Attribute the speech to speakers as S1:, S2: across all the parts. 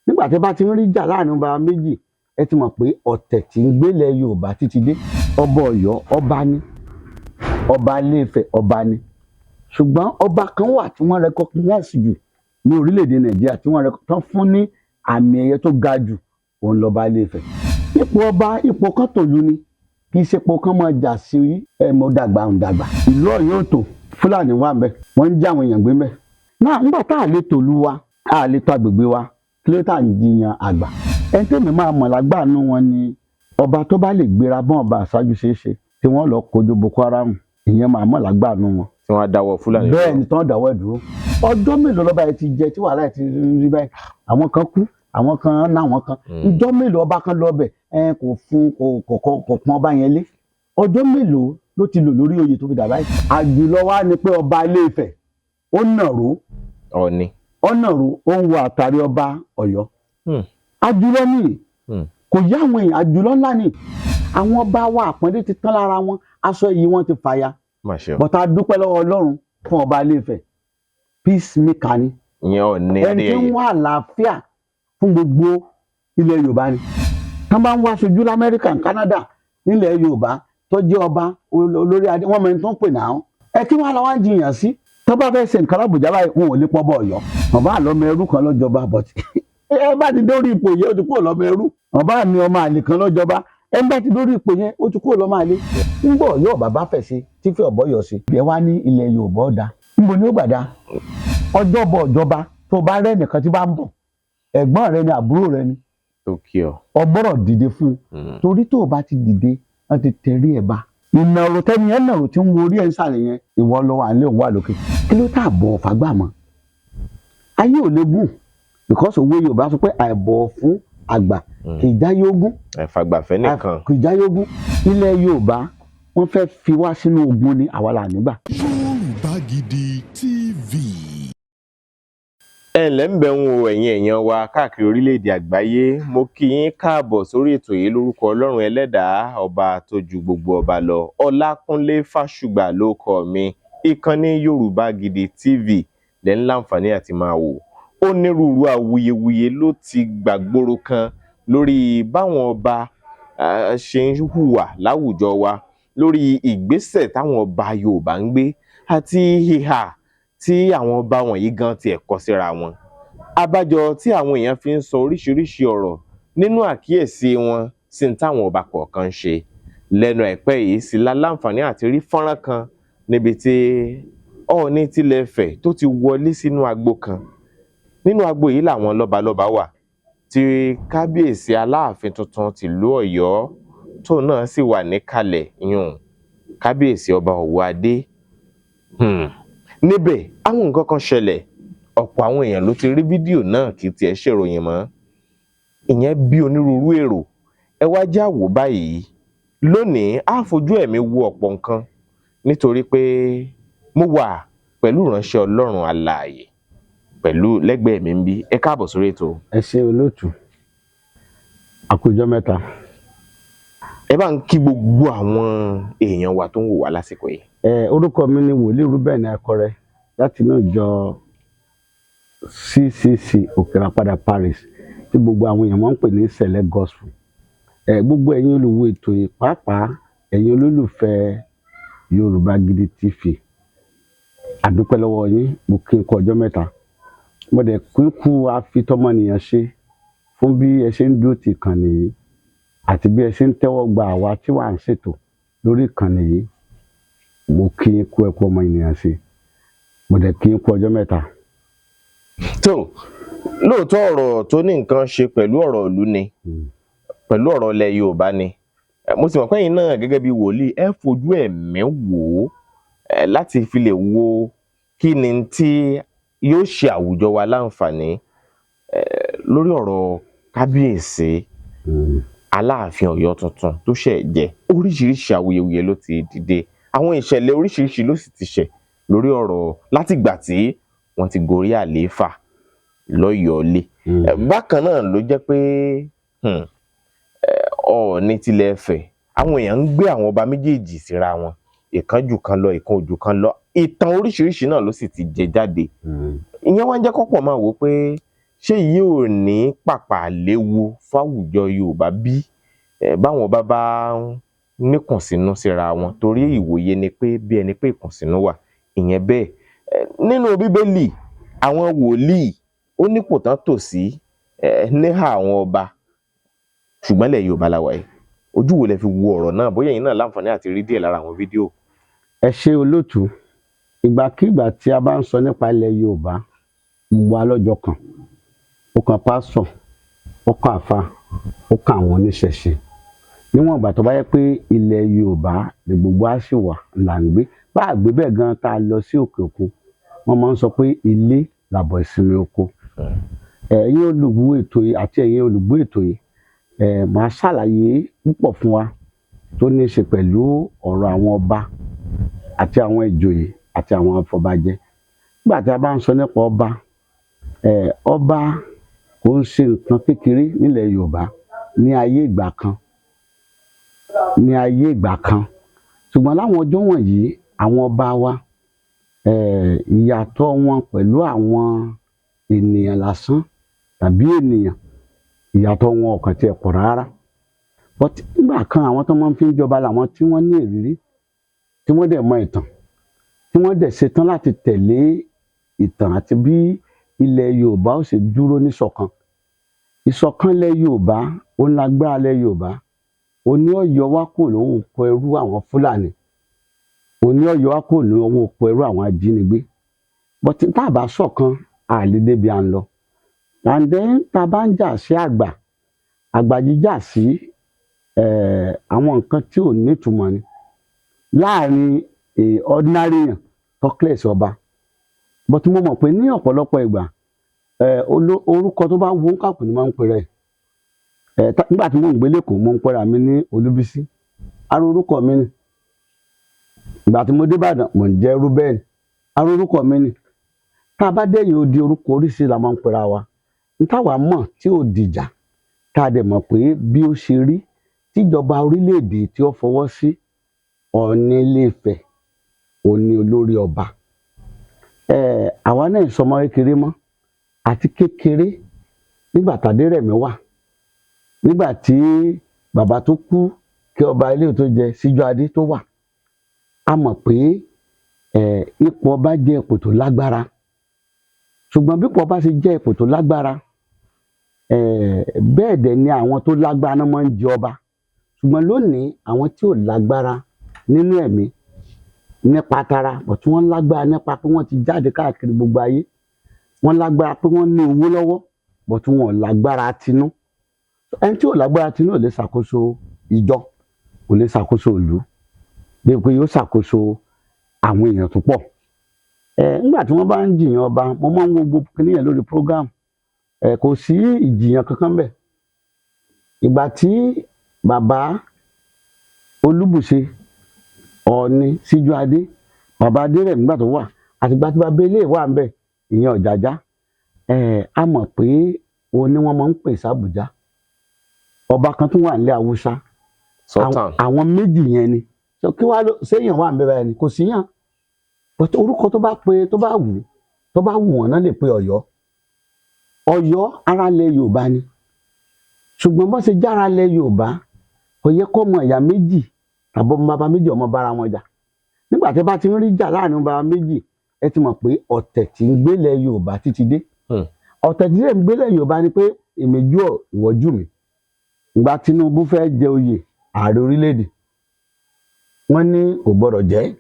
S1: Nígbà tí bá ti ń rí jà láàrin ọba méjì, ẹ ti mọ̀ pé ọ̀tẹ̀ tí ń gbélé Yorùbá títí dé. Ọba Ọ̀yọ́ ọba ni, ọba Ilé-Ifẹ̀ ọba ni, ṣùgbọ́n ọba kan wà tí wọ́n recognize jù ní orílẹ̀-èdè Nàìjíríà, tí wọ́n tán fún ní àmì ẹ̀yẹ tó ga jù, òun lọ́ba Ilé-Ifẹ̀. Ipò ọba, ipò kan tòlú ni, kì í ṣe ipò kan máa jà sí ẹ mo dàgbà ń dàgbà. Ìlú Ọ̀yọ́ ò tò, Fúlàní wà ń bẹ, wọ́n ń já àwọn èèyàn gbé ń bẹ náà. Nígbà tá a lè tòlú wa, tá a lè tó agbègbè wa, kí ló tá à ń jiyàn àgbà? Ẹni tẹ́mi máa mọ̀ lágbàánú wọn ni ọba tó bá lè gbéra bọ́n ọba àṣáájú ṣeéṣe tí wọ́n lọ kojú Boko Haram, ìyẹn máa mọ̀ lágbàánú wọn.
S2: Tí wọ́n á dáwọ́ Fúlàní
S1: Bẹ́ẹ̀
S2: dúró.
S1: ni, tán dáwọ́ ẹ̀ dúró. Ọjọ́ mélòó lọ́ba yẹn ti jẹ tí wàhálà yẹn ti rí báyìí? Àwọn kan kú, àwọn kan ná àwọn kan. Ìjọ́ mélòó ọba kan lọ bẹ̀ ẹ kò fún kò pọ́n ọba yẹn lé? Ọjọ́ mélòó ló ti lò lórí oyè tó fi dà báyìí? Àjùlọ wa ni pé ọba Ilé-Ifẹ̀, ó nàró.
S2: Ọ̀ọ̀ni.
S1: Ó nàró, ó ń wo àtàrí ọba Ọ̀yọ́. Àjùlọ ni. Kò yá àwọn èèyàn, àjùlọ ńlá ni. Àwọn ọba wa, àpọ́nlé ti tán lára wọn, aṣọ yìí wọ́n ti fàya.
S2: Má ṣe o.
S1: Bọ́tà dúpẹ́ lọ́wọ́ Ọlọ́run fún ọba Ilé-Ifẹ̀, peacemaker ni.
S2: Ìyẹn Ọ̀ọ̀ni
S1: Ẹni tí ń
S2: Adéyẹyè.
S1: wá àlàáfíà fún gbogbo ilẹ̀ Yorùbá ni. Tán bá ń wá aṣojú lamẹ́ríkà, Canada, nílẹ̀ Yorùbá tó jẹ́ ọba olórí adé, wọ́n mẹ́rin tó ń pè náà ẹ kí wọ́n á lọ wá ń jiyàn sí. Tó bá fẹ́ ṣe nǹkan lábùjá báyìí, wọn ò lè pọ́ bọ̀ Ọ̀yọ́. Wọn bá lọ́mọ ẹrú kan lọ́jọba, but ẹ bá ti dórí ipò yẹn, ó ti kúrò lọ́mọ ẹrú. Wọn bá ní ọmọ àlè kan lọ́jọba, ẹ bá ti dórí ipò yẹn, ó ti kúrò lọ́mọ àlè. Ńgbọ̀ yóò bàbá fẹ̀ sí tí fẹ́ ọ̀bọ yọ̀ sí ẹ wá ní ilẹ̀ Yorùbá ọ̀dà, níbo ni ó gbàdá? Ọjọ́ bọ̀ ọ̀jọba tó bá rẹ́ nìkan tí bá ń bọ̀, ẹ̀gbọ́n rẹ ni, àbúrò rẹ ni,
S2: Tó kí ọ.
S1: Ọgbọ́rọ̀ dìde fún un, torí tó o bá ti dìde, wọ́n ti tẹ̀rí ẹ̀ bá ìnàrò tẹ́ni ẹ̀ nàrò tí ń wo orí ẹ̀ ń sàlẹ̀ yẹn. Ìwọ lọ wà nílé, òun wà lókè. Kí ló tà bọ̀ fàgbà mọ́? Ayé ò lè gùn, because òwe Yorùbá sọ pé àìbọ̀wọ̀ fún àgbà kì í jáyé ogún.
S2: Àìfàgbàfẹ́ nìkan.
S1: Kì í jáyé ogún. Ilẹ̀ Yorùbá, wọ́n fẹ́ fi wá sínú ogun ni, àwa là nígbà.
S3: Yorùbá Gidi TV.
S2: Ẹ ǹlẹ́ ń bẹ̀ ń wo ẹ̀yin èèyàn wa káàkiri orílẹ̀-èdè àgbáyé. Mo kí yín káàbọ̀ sórí ètò yìí lórúkọ Ọlọ́run Ẹlẹ́dàá, ọba tó ju gbogbo ọba lọ. Ọlákúnlé Fásùgbà ló kọ mi. Ìkànnì Yorùbá Gidi TV lẹ́ ń láǹfààní àti máa wò. Onírúurú awuyewuye ló ti gbàgbóró kan lórí báwọn ọba ṣe ń hùwà láwùjọ wa, lórí ìgbésẹ̀ táwọn ọba Yorùbá ń gbé àti ìhà tí àwọn ọba wọ̀nyí gan tiẹ̀ kọ síra wọn. Abájọ tí àwọn èèyàn fi ń sọ oríṣiríṣi ọ̀rọ̀ nínú àkíyèsí wọn sí ní táwọn ọba kọ̀ọ̀kan ń ṣe lẹ́nu àìpẹ́ yìí. Sì la láǹfààní àti rí fọ́nrán kan níbi tí Ọọ̀ni tilẹ̀ Ifẹ̀ tó ti wọlé sínú agbo kan. Nínú agbo yìí làwọn lọ́balọ́ba wà, tí kábíyèsí Aláàfin tuntun tìlú Ọ̀yọ́ tóun náà sì wà níkàlẹ̀, yùn kábíyèsí Ọba Ọ̀wọ́adé. Níbẹ̀ àwọn nǹkan kan ṣẹlẹ̀. Ọ̀pọ̀ àwọn èèyàn ló ti rí fídíò náà, kì í tiẹ̀ ṣèròyìn mọ́. Ìyẹn bí onírúurú èrò. Ẹ wá já wò báyìí. Lónìí, á fojú ẹ̀mí wo ọ̀pọ̀ nǹkan, nítorí pé mo wà pẹ̀lú ìránṣẹ́ Ọlọ́run alààyè pẹ̀lú lẹ́gbẹ̀ẹ́ mi ń bí. Ẹ káàbọ̀ sórí ètò.
S1: Ẹ ṣe, olóòtú, àkójọ mẹ́ta.
S2: Ẹ bá ń kí gbogbo àwọn èèyàn wa tó ń wò wá lásìkò yìí.
S1: Ẹ, orúkọ mi ni Wòlíì Rúbẹ̀n Akọrẹ láti inú ìjọ CCC Òkèràpadà Parish, tí gbogbo àwọn èèyàn máa ń pè ní Sẹ̀lẹ̀ Gospel. Ẹ gbogbo ẹ̀yin olùwò ètò yìí, pàápàá ẹ̀yin olólùfẹ́ Yorùbá Gidi TV, àdúpẹ́ lọ́wọ́ yín. Mo kí n kú ọjọ́ mẹ́ta, mo dẹ̀ kí n kú àfitọ́mọnìyàn ṣe fún bí ẹ ṣe ń dúró ti ìkànnì yìí àti bí ẹ ṣe ń tẹ́wọ́ gba àwa tí wà ń ṣètò lórí ìkànnì yìí. Mo kí n kú, ẹkú ọmọ ènìyàn ṣe, mo dẹ̀ kí n kú ọjọ́ mẹ́ta.
S2: Tó lóòótọ́, ọ̀rọ̀ tó ní nǹkan ṣe pẹ̀lú ọ̀rọ̀ ìlú ni, pẹ̀lú ọ̀rọ̀ ilẹ̀ Yorùbá ni. Mo sì mọ̀ pé ẹ̀yin náà gẹ́gẹ́ bí wòlíì, ẹ fojú ẹ̀mí wò ó láti fi lè wo kí ni tí yóò ṣe àwùjọ wa láǹfààní lórí ọ̀rọ̀ kábíyèsí Aláàfin Ọ̀yọ́ tuntun tó ṣẹ̀ jẹ́. Oríṣiríṣi awuyewuye ló ti dìde, àwọn ìṣẹ̀lẹ̀ oríṣiríṣi ló sì ti ṣẹ̀ lórí ọ̀rọ̀ látìgbà tí wọ́n ti gorí àlééfà lọ́yọ̀ọ́lé. Bákan náà ló jẹ́ pé Ọọ̀ni tilẹ̀ Ifẹ̀, àwọn èèyàn ń gbé àwọn ọba méjèèjì síra wọn, ìkan jù kan lọ, ìkan ò jù kan lọ. Ìtàn oríṣiríṣi náà ló sì ti jẹ jáde. Ìyẹn wá ń jẹ́ kọ́pọ̀ máa wò ó pé Ṣé yìí ò ní pàpà léwu fáwùjọ Yorùbá bí báwọn ọba bá ń níkùnsínú síra wọn? Torí ìwòye ni pé bí ẹni pé ìkùnsínú wà, ìyẹn bẹ́ẹ̀. Nínú Bíbélì, àwọn wòlíì ó nípò tán tò sí níhà àwọn ọba, ṣùgbọ́n ilẹ̀ Yorùbá la wà yìí. Ojú wo lẹ fi wo ọ̀rọ̀ náà? Bóyá ẹ̀yin náà láǹfààní àti rí díẹ̀ lára àwọn fídíò.
S1: Ẹ ṣé, olóòtú. Ìgbàkigbà tí a bá ń sọ nípa ilẹ̀ Yorùbá, gbogbo wa lọ́jọ́ kan, ó kan pásítọ̀, ó kan àfa, ó kan àwọn oníṣẹ̀ṣe. Níwọ̀n ìgbà tó bá yẹ pé ilẹ̀ Yorùbá ni gbogbo á sì wà là ń gbé, bá a gbé bẹ́ẹ̀ gan tá a lọ sí òkè òkun, wọ́n máa ń sọ pé ilé làbọ̀ ìsinmi oko. Ẹ̀yin olùgbọ́ ètò yìí àti ẹ̀yin olùgbọ́ ètò yìí, màá ṣàlàyé púpọ̀ fún wa tó ní í ṣe pẹ̀lú ọ̀rọ̀ àwọn ọba àti àwọn ìjòyè àti àwọn afọbajẹ. Nígbà tí a bá ń sọ nípa ọba, ọba kò ń ṣe nǹkan kékeré nílẹ̀ Yorùbá ní ayé ìgbà kan, ní ayé ìgbà kan. Ṣùgbọ́n láwọn ọjọ́ wọ̀nyí, àwọn ọba wa, ìyàtọ̀ wọn pẹ̀lú àwọn ènìyàn lásán tàbí ènìyàn, ìyàtọ̀ wọn ò kàn tiẹ̀ pọ̀ rárá. But nígbà kan, àwọn tó máa ń fi ń jọba làwọn tí wọ́n ní ìrírí, tí wọ́n dẹ̀ mọ ìtàn, tí wọ́n dẹ̀ ṣetán láti tẹ̀lé ìtàn àti bí ilẹ̀ Yorùbá ó ṣe dúró níṣọ̀kan. Ìṣọ̀kan ilẹ̀ Yorùbá ó ń lágbára. Ilẹ̀ Yorùbá òní ọ̀yọ́ wá kò lóhùn kọ ẹrú àwọn Fúlàní, òní ọ̀yọ́ wá kò lóhùn oko ẹrú àwọn ajínigbé. But tá a bá ṣọ̀kan, a lè débi à ń lọ. And then, tá a bá ń jà sí àgbà, àgbà jíjà sí àwọn nǹkan tí ò nítumọ̀ ni láàrin ordinary yàn talkless ọba. But mo mọ̀ pé ní ọ̀pọ̀lọpọ̀ ìgbà, orúkọ tó bá wù kàkù ni máa ń pè rẹ̀. Nígbà tí mò ń gbé l'Ékòó, mo ń pera mi ní Olúbísí, ara orúkọ mi ni. Ìgbà tí mo dé Ìbàdàn, mò ń jẹ́ Rúbẹ́n, ara orúkọ mi ni. Tá a bá dẹ́yìn odi, orúkọ oríṣiríṣi la máa ń pera wa. N táwa mọ̀ tí ò dìjà, tá a dẹ̀ mọ̀ pé bí ó ṣe rí tíjọba orílẹ̀-èdè tí ó fọwọ́ sí, Ọọ̀ni Ilé-Ifẹ̀ òní olórí ọba. Àwa náà sọmọ kékeré mọ́ àti kékeré. Nígbà tàdérẹ̀mí wà, nígbà tí bàbá tó kú kí ọba ilé tó jẹ, Síjúadé tó wà, a mọ̀ pé ipò ọba jẹ́ ipò tó lágbára. Ṣùgbọ́n bí ipò ọba ṣe jẹ́ ipò tó lágbára, bẹ́ẹ̀ dẹ̀ ni àwọn tó lágbára náà máa ń jẹ ọba. Ṣùgbọ́n lónìí, àwọn tí ò lágbára nínú ẹ̀mí nípa tara, but tí wọ́n lágbára nípa pé wọ́n ti jáde káàkiri gbogbo ayé, wọ́n lágbára pé wọ́n ní owó lọ́wọ́, but wọn ò lágbára tinú. Ẹni tí ò lágbára tinú ò lè ṣàkóso ìjọ, kò lè ṣàkóso ìlú, débi pé yóò ṣàkóso àwọn èèyàn tó pọ̀. Nígbà tí wọ́n bá ń jìyàn ọba, mo máa ń wo gbogbo kíní yẹn lórí program. Kò sí ìjìyàn kankan bẹ́ẹ̀. Ìgbà tí bàbá Olúbùṣe, Ọọ̀ni Síjúadé, bàbá Adérẹ̀mí, nígbà tó wà, àtìgbà tí bàbá eléyìí wà ńbẹ̀, ìyẹn Ọ̀jájá, a mọ̀ pé òun ni wọ́n máa ń pè sàbújá. Ọba kan tún wà nílẹ̀ Haúsá.
S2: Sultan.
S1: Àwọn méjì yẹn ni. So kí wàá ló séèyàn wà níbẹ̀ báyìí ni? Kò síyàn. But orúkọ tó bá pe, tó bá wù wọ́n náà lè pe Ọ̀yọ́. Ọ̀yọ́ ara ilẹ̀ Yorùbá ni. Ṣùgbọ́n bó ṣe jára ilẹ̀ Yorùbá, kò yẹ kó ọmọ ìyá méjì tàbí ọmọ bàbá méjì ọmọ bára wọn jà. Nígbà tí bá ti ń rí jà láàrin bàbá méjì, ẹ ti mọ̀ pé ọ̀tẹ̀ tí ń gbélẹ̀ Yorùbá títí dé. Ọ̀tẹ̀ tí ń gbélẹ̀ Yorùbá ni pé èmi jù ọ́, ìwọ jù mí. Ìgbà Tinubu fẹ́ jẹ oyè ààrẹ orílẹ̀-èdè, wọ́n ní kò gbọ́dọ̀ jẹ́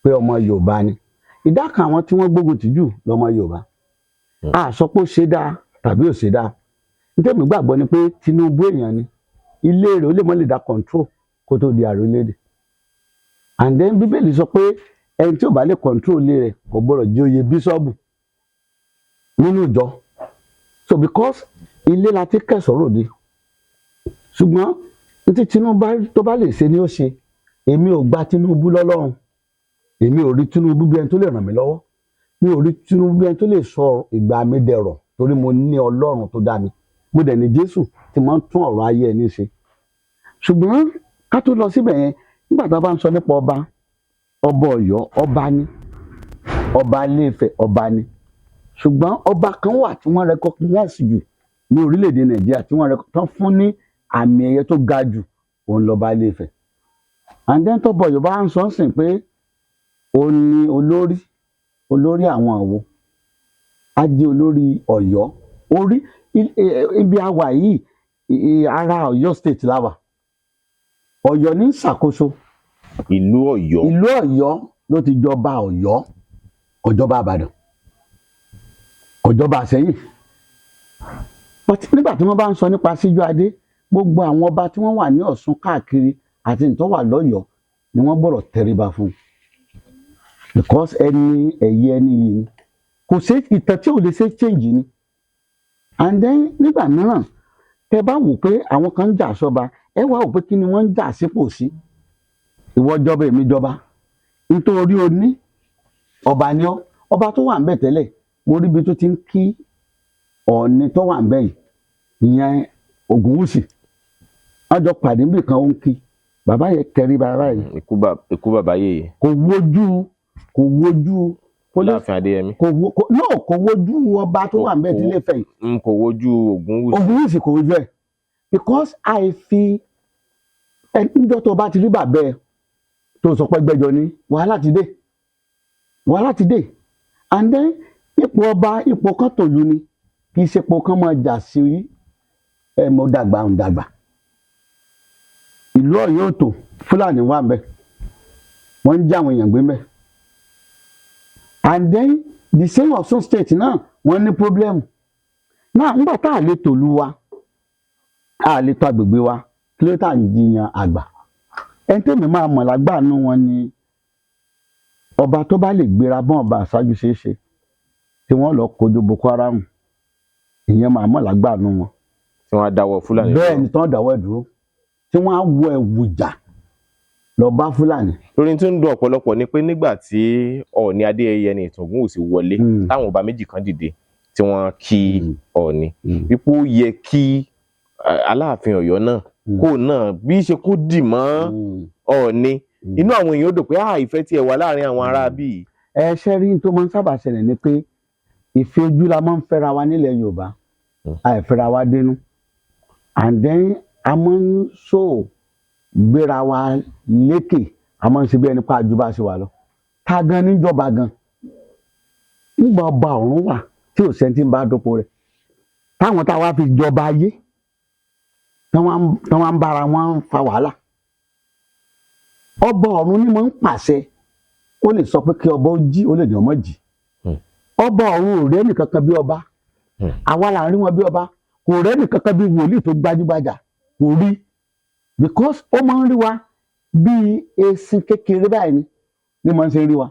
S1: pé ọmọ Yorùbá ni. Ìdá kan àwọn tí wọ́n gbógun tì jù lọ́mọ Yorùbá. A sọ pé ó ṣe dáa tàbí ò ṣe dáa. Nítorí gbàgbọ́ ni pé Tinubu èèyàn ni, ilé rẹ̀ ó lè mọ́ lè dá control kó tó di ààrẹ orílẹ̀-èdè. And then, Bíbélì sọ pé ẹni tí ò bá lè control ilé rẹ̀ kò gbọ́dọ̀ jẹ́ oyè bíṣọ́ọ̀bù nínú ìjọ. So because ilé la ti kẹsàn-án ròde. Ṣùgbọ́n ní tí Tinubu tó bá lè ṣe ni ó ṣe. Èmi ò gba Tinubu lọ́lọ́run. Èmi ò rí Tinubu bí ẹni tó lè ràn mí lọ́wọ́. Mi ò rí Tinubu bí ẹni tó lè sọ ìgbà mi dẹ̀rọ̀, torí mo ní Ọlọ́run tó dá mi, mo dẹ̀ ní Jésù tí mo ń tún ọ̀rọ̀ ayé ẹni ṣe. Ṣùgbọ́n ká tó lọ síbẹ̀ yẹn, nígbà tá a bá ń sọ nípa ọba, ọba Ọ̀yọ́ ọba ni, ọba Ilé-Ifẹ̀ ọba ni. Ṣùgbọ́n ọba kan wà tí wọ́n recognize jù ní orílẹ̀-èdè Nàìjíríà, tí wọ́n tán fún ní àmì ẹ̀yẹ tó ga jù, òun lọ́ba Ilé-Ifẹ̀. And then tọ́bọ̀ Yorùbá ń sọ sìn pé òun ni olórí, olórí àwọn àwo, á jẹ́ olórí Ọ̀yọ́. Orí ibi àwà yìí, ara Ọ̀yọ́ State la wà. Ọ̀yọ́ ní ṣàkóso.
S2: Ìlú Ọ̀yọ́.
S1: Ìlú Ọ̀yọ́ ló ti jọba. Ọ̀yọ́ kò jọba Ìbàdàn, kò jọba Ìṣẹ́yìn. But nígbà tí wọ́n bá ń sọ nípa Síjúadé, gbogbo àwọn ọba tí wọ́n wà ní Ọ̀ṣun káàkiri àti ìtọ́ wà lọ́yọ̀ọ́ ni wọ́n gbọ́dọ̀ tẹríba fún un, because ẹni ẹ̀yẹ, ẹni yìí ni. Kò sí ìtàn tí ò lè ṣe change ni. And then nígbà mìíràn, tẹ bá wò pé àwọn kan ń jà sọ́ba, ẹ wá wò pé kí ni wọ́n ń jà sípò sí. Ìwọ jọba, èmi jọba, nítorí o ní ọba ni ọ. Ọba tó wà ń bẹ̀ tẹ́lẹ̀, mo rí ibi tó ti ń kí Ọ̀ọ̀ni tó wà ń bẹ̀ yìí, ìyẹn Ògúnwùsì. Wọ́n jọ pàdé níbì kan, ó ń kí bàbá yẹn, tẹrí bàbá yìí.
S2: Ikú bàbá yèyé.
S1: Kò wojú
S2: Láàfin Adéyẹmí.
S1: Kò wo, kò no, kò wojú ọba tó wà ń bẹ̀ tí lè fẹ̀ yìí.
S2: N kò wojú Ògúnwùsì.
S1: Ògúnwùsì, kò wojú ẹ̀, because àìfi ẹ níjọ́ tó o bá ti rí bàbá ẹ tó sọ pé gbẹ́jọ ní, wàhálà ti dé, wàhálà ti dé. And then ipò ọba, ipò kan tòlú ni, kì í ṣe ipò kan máa jà sí ẹ. Mo dàgbà, ń dàgbà. Ìlú Ọ̀yọ́ òtò, Fúlàní wà ń bẹ, wọ́n ń já àwọn èèyàn gbé ń bẹ. And then the same Ọ̀ṣun State náà, wọ́n ní problem náà. Nígbà tá a lè tòlú wa, a lè tó agbègbè wa, kí ló tà ń jiyàn àgbà? Ẹni tẹ́mi máa mọ̀ lágbà nù wọn ni ọba tó bá lè gbéra bọ́n ọba àṣáájú ṣeéṣe tí wọ́n lọ kojú Boko Haram, ìyẹn máa mọ̀ lágbà nù wọn.
S2: Tí wọ́n á dáwọ́ Fúlàní
S1: Bẹ́ẹ̀
S2: dúró.
S1: ni, tí wọ́n dáwọ́ ẹ̀ dúró, tí wọ́n á wọ ẹ̀wù jà lọ bá Fúlàní.
S2: Lórí tó ń dùn ọ̀pọ̀lọpọ̀ ni pé nígbà tí Ọọ̀ni Adéyẹyè Ẹnìtàn Ògúnwùsì wọlé, táwọn ọba méjì kan dìde tí wọ́n kí Ọọ̀ni, wípé ó yẹ kí Aláàfin Ọ̀yọ́ náà kó náà bí ṣe kó dì mọ́ Ọọ̀ni, inú àwọn èèyàn ó dùn pé ah, ìfẹ́ tiẹ̀ wà láàrin àwọn ará bíi.
S1: Ẹ ṣe rí, tó máa ń sábà ṣẹlẹ̀ ni pé ìfẹ́ ojú la máa ń fẹ́ra wa nílẹ̀ Yorùbá, àìfẹ́ra wa dénú. And then a máa ń so gbéra wa lékè, a máa ń ṣe bí ẹni pa àjùbá ṣe wà lọ ta gan níjọba gan. Nígbà ọba ọ̀run wà tí ò sẹ́ni tí ń bá dópo rẹ̀, táwọn táwa fi jọba ayé, tí wọ́n ń bára wọn fa wàhálà. Ọba ọ̀run ni máa ń pàṣẹ, ó lè sọ pé kí ọba ó jí, ó lè ní ọmọ jí. Ọba ọ̀run ò rẹ́ nìkankan bí ọba. Àwa là ń rí wọn bí ọba. Kò rẹ́ nìkankan bí wòlíì tó gbajúgbajà, kò rí, because ó máa ń rí wa bíi esin kékeré báyìí ni máa ń ṣe rí wa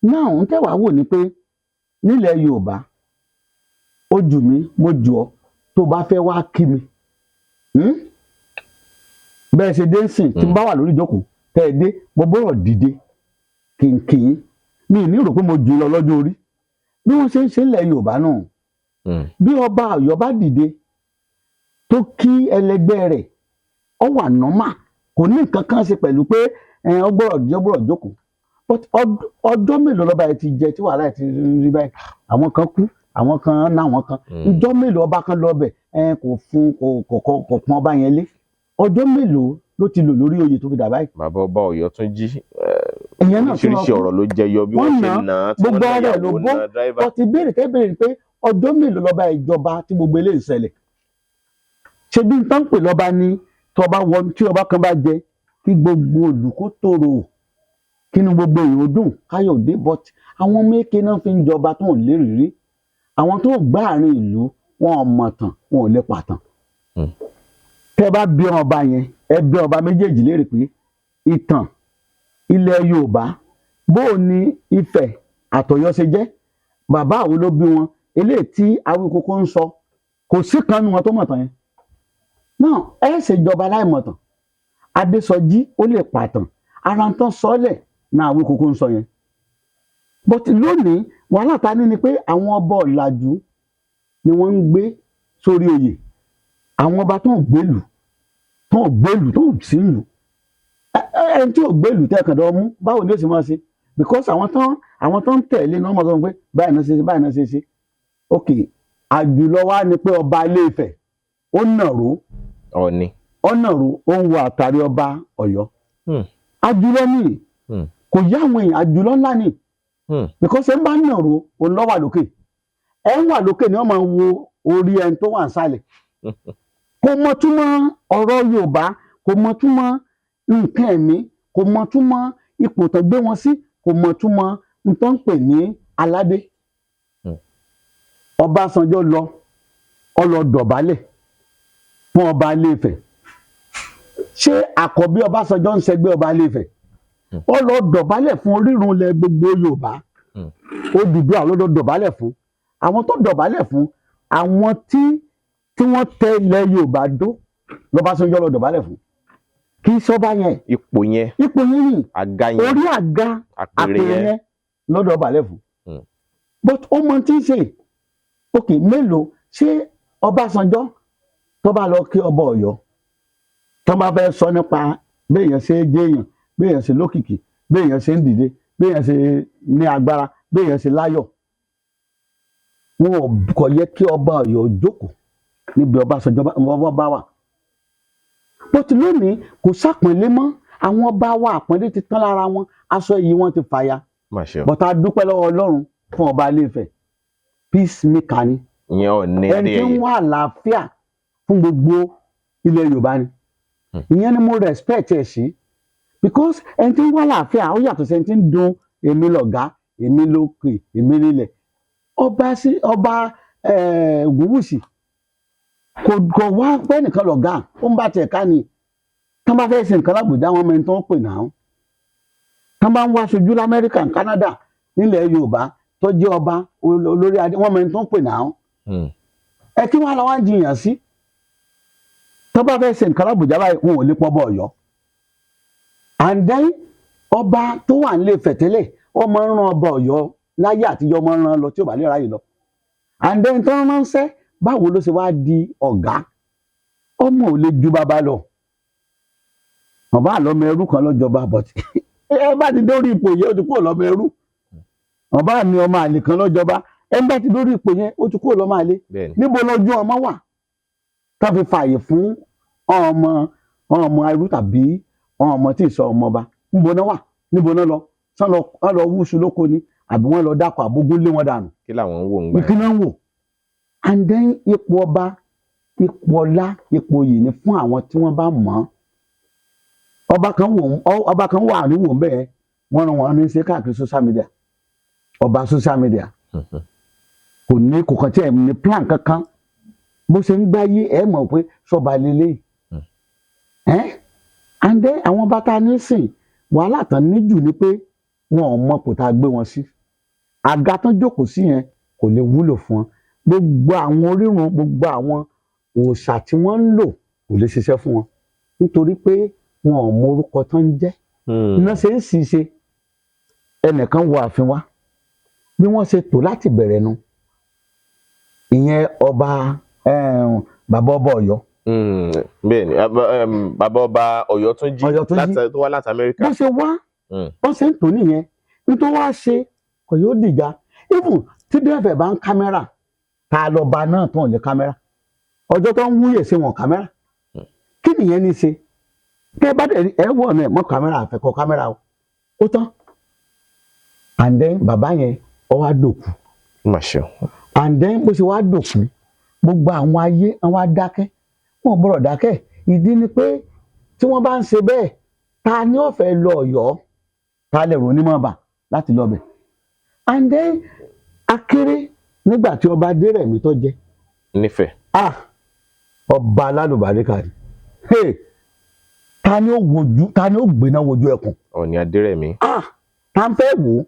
S1: náà. Ń tẹ́wàá wò ni pé nílẹ̀ Yorùbá, ó jù mí, mo jù ọ́, tó bá fẹ́ wá kí mi, Bẹ́ẹ̀ ṣe dé ń sìn, tí n bá wà lórí ìjókòó tẹ́ ẹ dé, mo gbọ́dọ̀ dìde kìnkìn mi ní rò pé mo jù ú lọ lọ́jọ́ orí. Bí wọ́n ṣe ń ṣe nílẹ̀ Yorùbá náà, bí ọba Ọ̀yọ́ bá dìde tó kí ẹlẹgbẹ́ rẹ̀, ó wà normal, kò ní nǹkan kan ṣe pẹ̀lú pé ó gbọ́dọ̀ dìde, ó gbọ́dọ̀ jókòó. But ọjọ́ mélòó lọ́ba yẹn ti jẹ tí wàhálà yẹn ti rí báyìí? Àwọn kan kú, àwọn kan ná àwọn kan. Ìjọ́ mélòó ọba kan lọ bẹ̀, kò fún, kò pọ́n ọba yẹn lé? Ọjọ́ mélòó ló ti lò lórí oyè tó fi dà báyìí?
S2: Bàbá ọba Ọ̀yọ́ tún jí.
S1: Ìyẹn náà tún lọ
S2: Oríṣiríṣi
S1: kú.
S2: ọ̀rọ̀ ló jẹyọ bí
S1: Wọ́n
S2: wọ́n ṣe
S1: nà á,
S2: nà á, tí wọ́n
S1: gbogbo
S2: ná
S1: ara ẹ̀ ló
S2: ìyàwó,
S1: bó.
S2: ná driver.
S1: But ìbéèrè tẹ́ béèrè ni pé ọjọ́ mélòó lọ́ba ìjọba tí gbogbo eléyìí ṣẹlẹ̀? Ṣe bí n tán pè lọ́ba ní tọba wọ, tí ọba kan bá jẹ, kí gbogbo ìlú kó tòrò, kínú gbogbo èèyàn ó dùn, káyọ̀ dé. But àwọn ọmọ èké náà fi ń jọba tó ń lérìírí, àwọn tó ń gbá àárín ìlú, wọn ò mọ̀ tán, wọn ò lè pàtàn. Tẹ́ bá bí ọba yẹn, ẹ bí ọba méjèèjì léèrè pé ìtàn ilẹ̀ Yorùbá, bó o ní Ifẹ̀ àtọ̀yọ́ ṣe jẹ́, bàbá àwọn ló bí wọn, eléyìí tí Awíkókó ń sọ, kò sí kan nu wọn tó mọ̀ tán yẹn náà. Ẹ ṣèjọba láìmọ̀tàn. Adésọjí ó lè pàtàn ara ń tán sọ́lẹ̀ náà, Awíkókó ń sọ yẹn. But lónìí, wàhálà ta ní ni pé àwọn ọba ọ̀làjú ni wọ́n ń gbé sórí oyè. Àwọn ọba tó ń gbèlú, tó ń gbèlú, tó ń sí ìlú, ẹni tí ò gbèlú tẹkàn dán mú, báwo ni ó sì máa ṣe? Because àwọn tán ń tẹ̀lé náà máa sọ pé báyìí náà ṣe ṣe, báyìí náà ṣe ṣe. Ok, àjùlọ wa ni pé ọba Ilé Ifẹ̀ ó nàró.
S2: Ọ̀ọ̀ni.
S1: Ó nàró, ó ń wo àtàrí ọba Ọ̀yọ́. Àjùlọ ni. Kò yá àwọn èèyàn, àjùlọ ńlá ni, because ẹ ń bá nàró, òun ló wà lókè. Ẹ ń wà lókè ni wọ́n máa wo orí ẹni tó wà nísàlẹ̀. Kò mọ̀ túmọ̀ ọ̀rọ̀ Yorùbá, kò mọ̀ túmọ̀ nǹkan ẹ̀mí, kò mọ̀ túmọ̀ ipò tó gbé wọn sí, kò mọ̀ túmọ̀ nǹkan ń pè ní aládé. Ọbásanjọ́ lọ, ó lọ dọ̀bálẹ̀ fún ọba Ilé-Ifẹ̀. Ṣé àkọ́bí Ọbásanjọ́ ń ṣẹgbẹ́ ọba Ilé-Ifẹ̀? Ó lọ dọ̀bálẹ̀ fún orírun ilẹ̀ gbogbo Yorùbá. Odùduwà ló lọ dọ̀bálẹ̀ fún. Àwọn tó dọ̀bálẹ̀ fún, àwọn tí wọ́n tẹ ilẹ̀ Yorùbá dó lọ́básanjọ́ lọ dọ̀bálẹ̀ fún, kì í sọ́ba yẹn.
S2: Ipò yẹn.
S1: Ipò yẹn yìí.
S2: Àga yẹn.
S1: Orí àga.
S2: Àpèrè
S1: àpèrè
S2: yẹn.
S1: Yẹn lọ́dọ̀ balẹ̀ fún. But ó mọ tí ń ṣe. Ok, mélòó ṣé Ọbásanjọ́ tó bá lọ kí ọba Ọ̀yọ́, tó bá fẹ́ sọ nípa béèyàn ṣe jẹ́yàn, béèyàn ṣe lókìkí, béèyàn ṣe ń dìde, béèyàn ṣe ní agbára, béèyàn ṣe láyọ̀, wọn ò kò yẹ kí ọba Ọ̀yọ́ jókòó níbi Ọbásanjọ́ ọba bá wà. But lónìí, kò sápọ̀nlé mọ́ àwọn ọba wa. Àpọ́nlé ti tán lára wọn, aṣọ iyì wọn ti fàya.
S2: Má ṣe o.
S1: But a dúpẹ́ lọ́wọ́ Ọlọ́run fún ọba Ilé-Ifẹ̀. Peacemaker ni.
S2: Ìyẹn Ọọ̀ni
S1: Ẹni tí ń
S2: Adéyẹyè.
S1: wá àlàáfíà fún gbogbo ilẹ̀ Yorùbá ni. Ìyẹn ni mo respect ẹ̀ sí, because ẹni tí ń wá àlàáfíà, ó yàtọ̀ sí ẹni tí ń dun èmi lọ̀gá, èmi lókè, èmi nílẹ̀. Ọba sí ọba Ògúnwùsì kò wá pẹ́ nìkan lọ̀gá, ó ń bá tiẹ̀ ká ni. Tán bá fẹ́ ṣe nǹkan lábùjá, wọn mẹ́ni tó ń pè náà. Tán bá ń wá aṣojú lamẹ́ríkà, Canada, nílẹ̀ Yorùbá tó jẹ́ ọba olórí adé, wọn mẹ́ni tó ń pè náà. Ẹ kí wọn lọ wá ń jiyàn sí. Tó bá fẹ́ ṣe nǹkan lábùjá báyìí, wọn ò lè pọ́ bọ́ Ọ̀yọ́. And then ọba tó wà nílé Ifẹ̀ tẹ́lẹ̀, wọ́n máa ń rán ọba Ọ̀yọ́ láyé àtijọ́, máa ń rán lọ tí ò bá lè ráyè lọ. And then tó ń ránṣẹ́, báwo ló ṣe wá di ọ̀gá? Ọmọ ò lè ju bàbá lọ. Bàbá àlọ́mọ ẹrú kan lọ́jọba, but ẹ bá ti dórí ipò yẹn, ó ti kúrò lọ́mọ ẹrú. Bàbá mi, ọmọ àlè kan lọ́jọba, ẹ bá ti dórí ipò yẹn, ó ti kúrò lọ́mọ àlè. Níbo lọ́jọ́ ọmọ wà tá fi fààyè fún ọmọ ọmọ ẹrú tàbí ọmọ tí ì sọ ọmọ ọba? Níbo náà wà? Níbo náà lọ? Sán lọ, wọ́n lọ wúṣu lóko ni, àbí wọ́n lọ dákọ̀, àbógún lé wọn dànù?
S2: Kí làwọn ń wò ń gbà?
S1: Kí náà ń wò? And then ipò ọba, ipò ọlá, ipò yìí ni fún àwọn tí wọ́n bá mọ̀ ọ́n. Ọba kan wò, ọba kan wà ní wò ń bẹ́ẹ̀, wọ́n rán wọn ní ṣe káàkiri social media. Ọba social media kò ní, kò kàn tí ẹ̀ ní plan kankan. Bó ṣe ń gbáyé, ẹ mọ̀ pé sọba lélẹ̀ ẹ́. And then àwọn bàtà nísìn, wàhálà tán níjù ni pé wọn ò mọ kò tá a gbé wọn sí. Àga tán jókòó sí yẹn kò lè wúlò fún wọn. Gbogbo àwọn orírun, gbogbo àwọn òòṣà tí wọ́n ń lò kò lè ṣiṣẹ́ fún wọn, nítorí pé wọn ò mọ orúkọ tán ń jẹ́. Iná ṣe ń sì ṣe. Ẹnìkan wọ ààfin wa, bí wọ́n ṣe tò láti bẹ̀rẹ̀ nu. Ìyẹn ọba bàbá ọba Ọ̀yọ́.
S2: Bẹ́ẹ̀ni, bàbá ọba Ọ̀yọ́túnjí.
S1: Ọ̀yọ́túnjí.
S2: Tó wá láti Amẹ́ríkà.
S1: Bó ṣe wá, bó ṣe ń tò nìyẹn. Nítorí wá ṣe kò yóò dìjà. Even tí dẹ́fẹ̀ bá ń kámẹ́rà, ta lọ́ba náà tó ń lè kámẹ́rà? Ọjọ́ tó ń wúyè sí wọn kámẹ́rà, kí nìyẹn ní ṣe? Kẹ́ ẹ bá dẹ̀ rí, ẹ wọ̀ ọ̀nà ẹ̀ mọ́ kámẹ́rà, àfẹ́kọ́ kámẹ́rà o, ó tán. And then bàbá yẹn, ó wá dòkú.
S2: Mà ṣe o.
S1: And then bó ṣe wá dòkú, gbogbo àwọn ayé wọn wá dákẹ́. Wọn ò gbọ́dọ̀ dákẹ́. Ìdí ni pé tí wọ́n bá ń ṣe bẹ́ẹ̀, ta ni ó fẹ́ lọ Ọ̀yọ́? Ta lè rò onímọ̀ bà láti lọ bẹ̀? And then akéré nígbà tí ọba Adérẹ̀mí tó jẹ
S2: Nífẹ̀ẹ́.
S1: Ah, ọba alálùbáríkà ni. Hey, ta ni ó wojú, ta ni ó gbéná wojú ẹkùn?
S2: Ọọ̀ni Adérẹ̀mí.
S1: Ah, ta ń fẹ́ wò ó.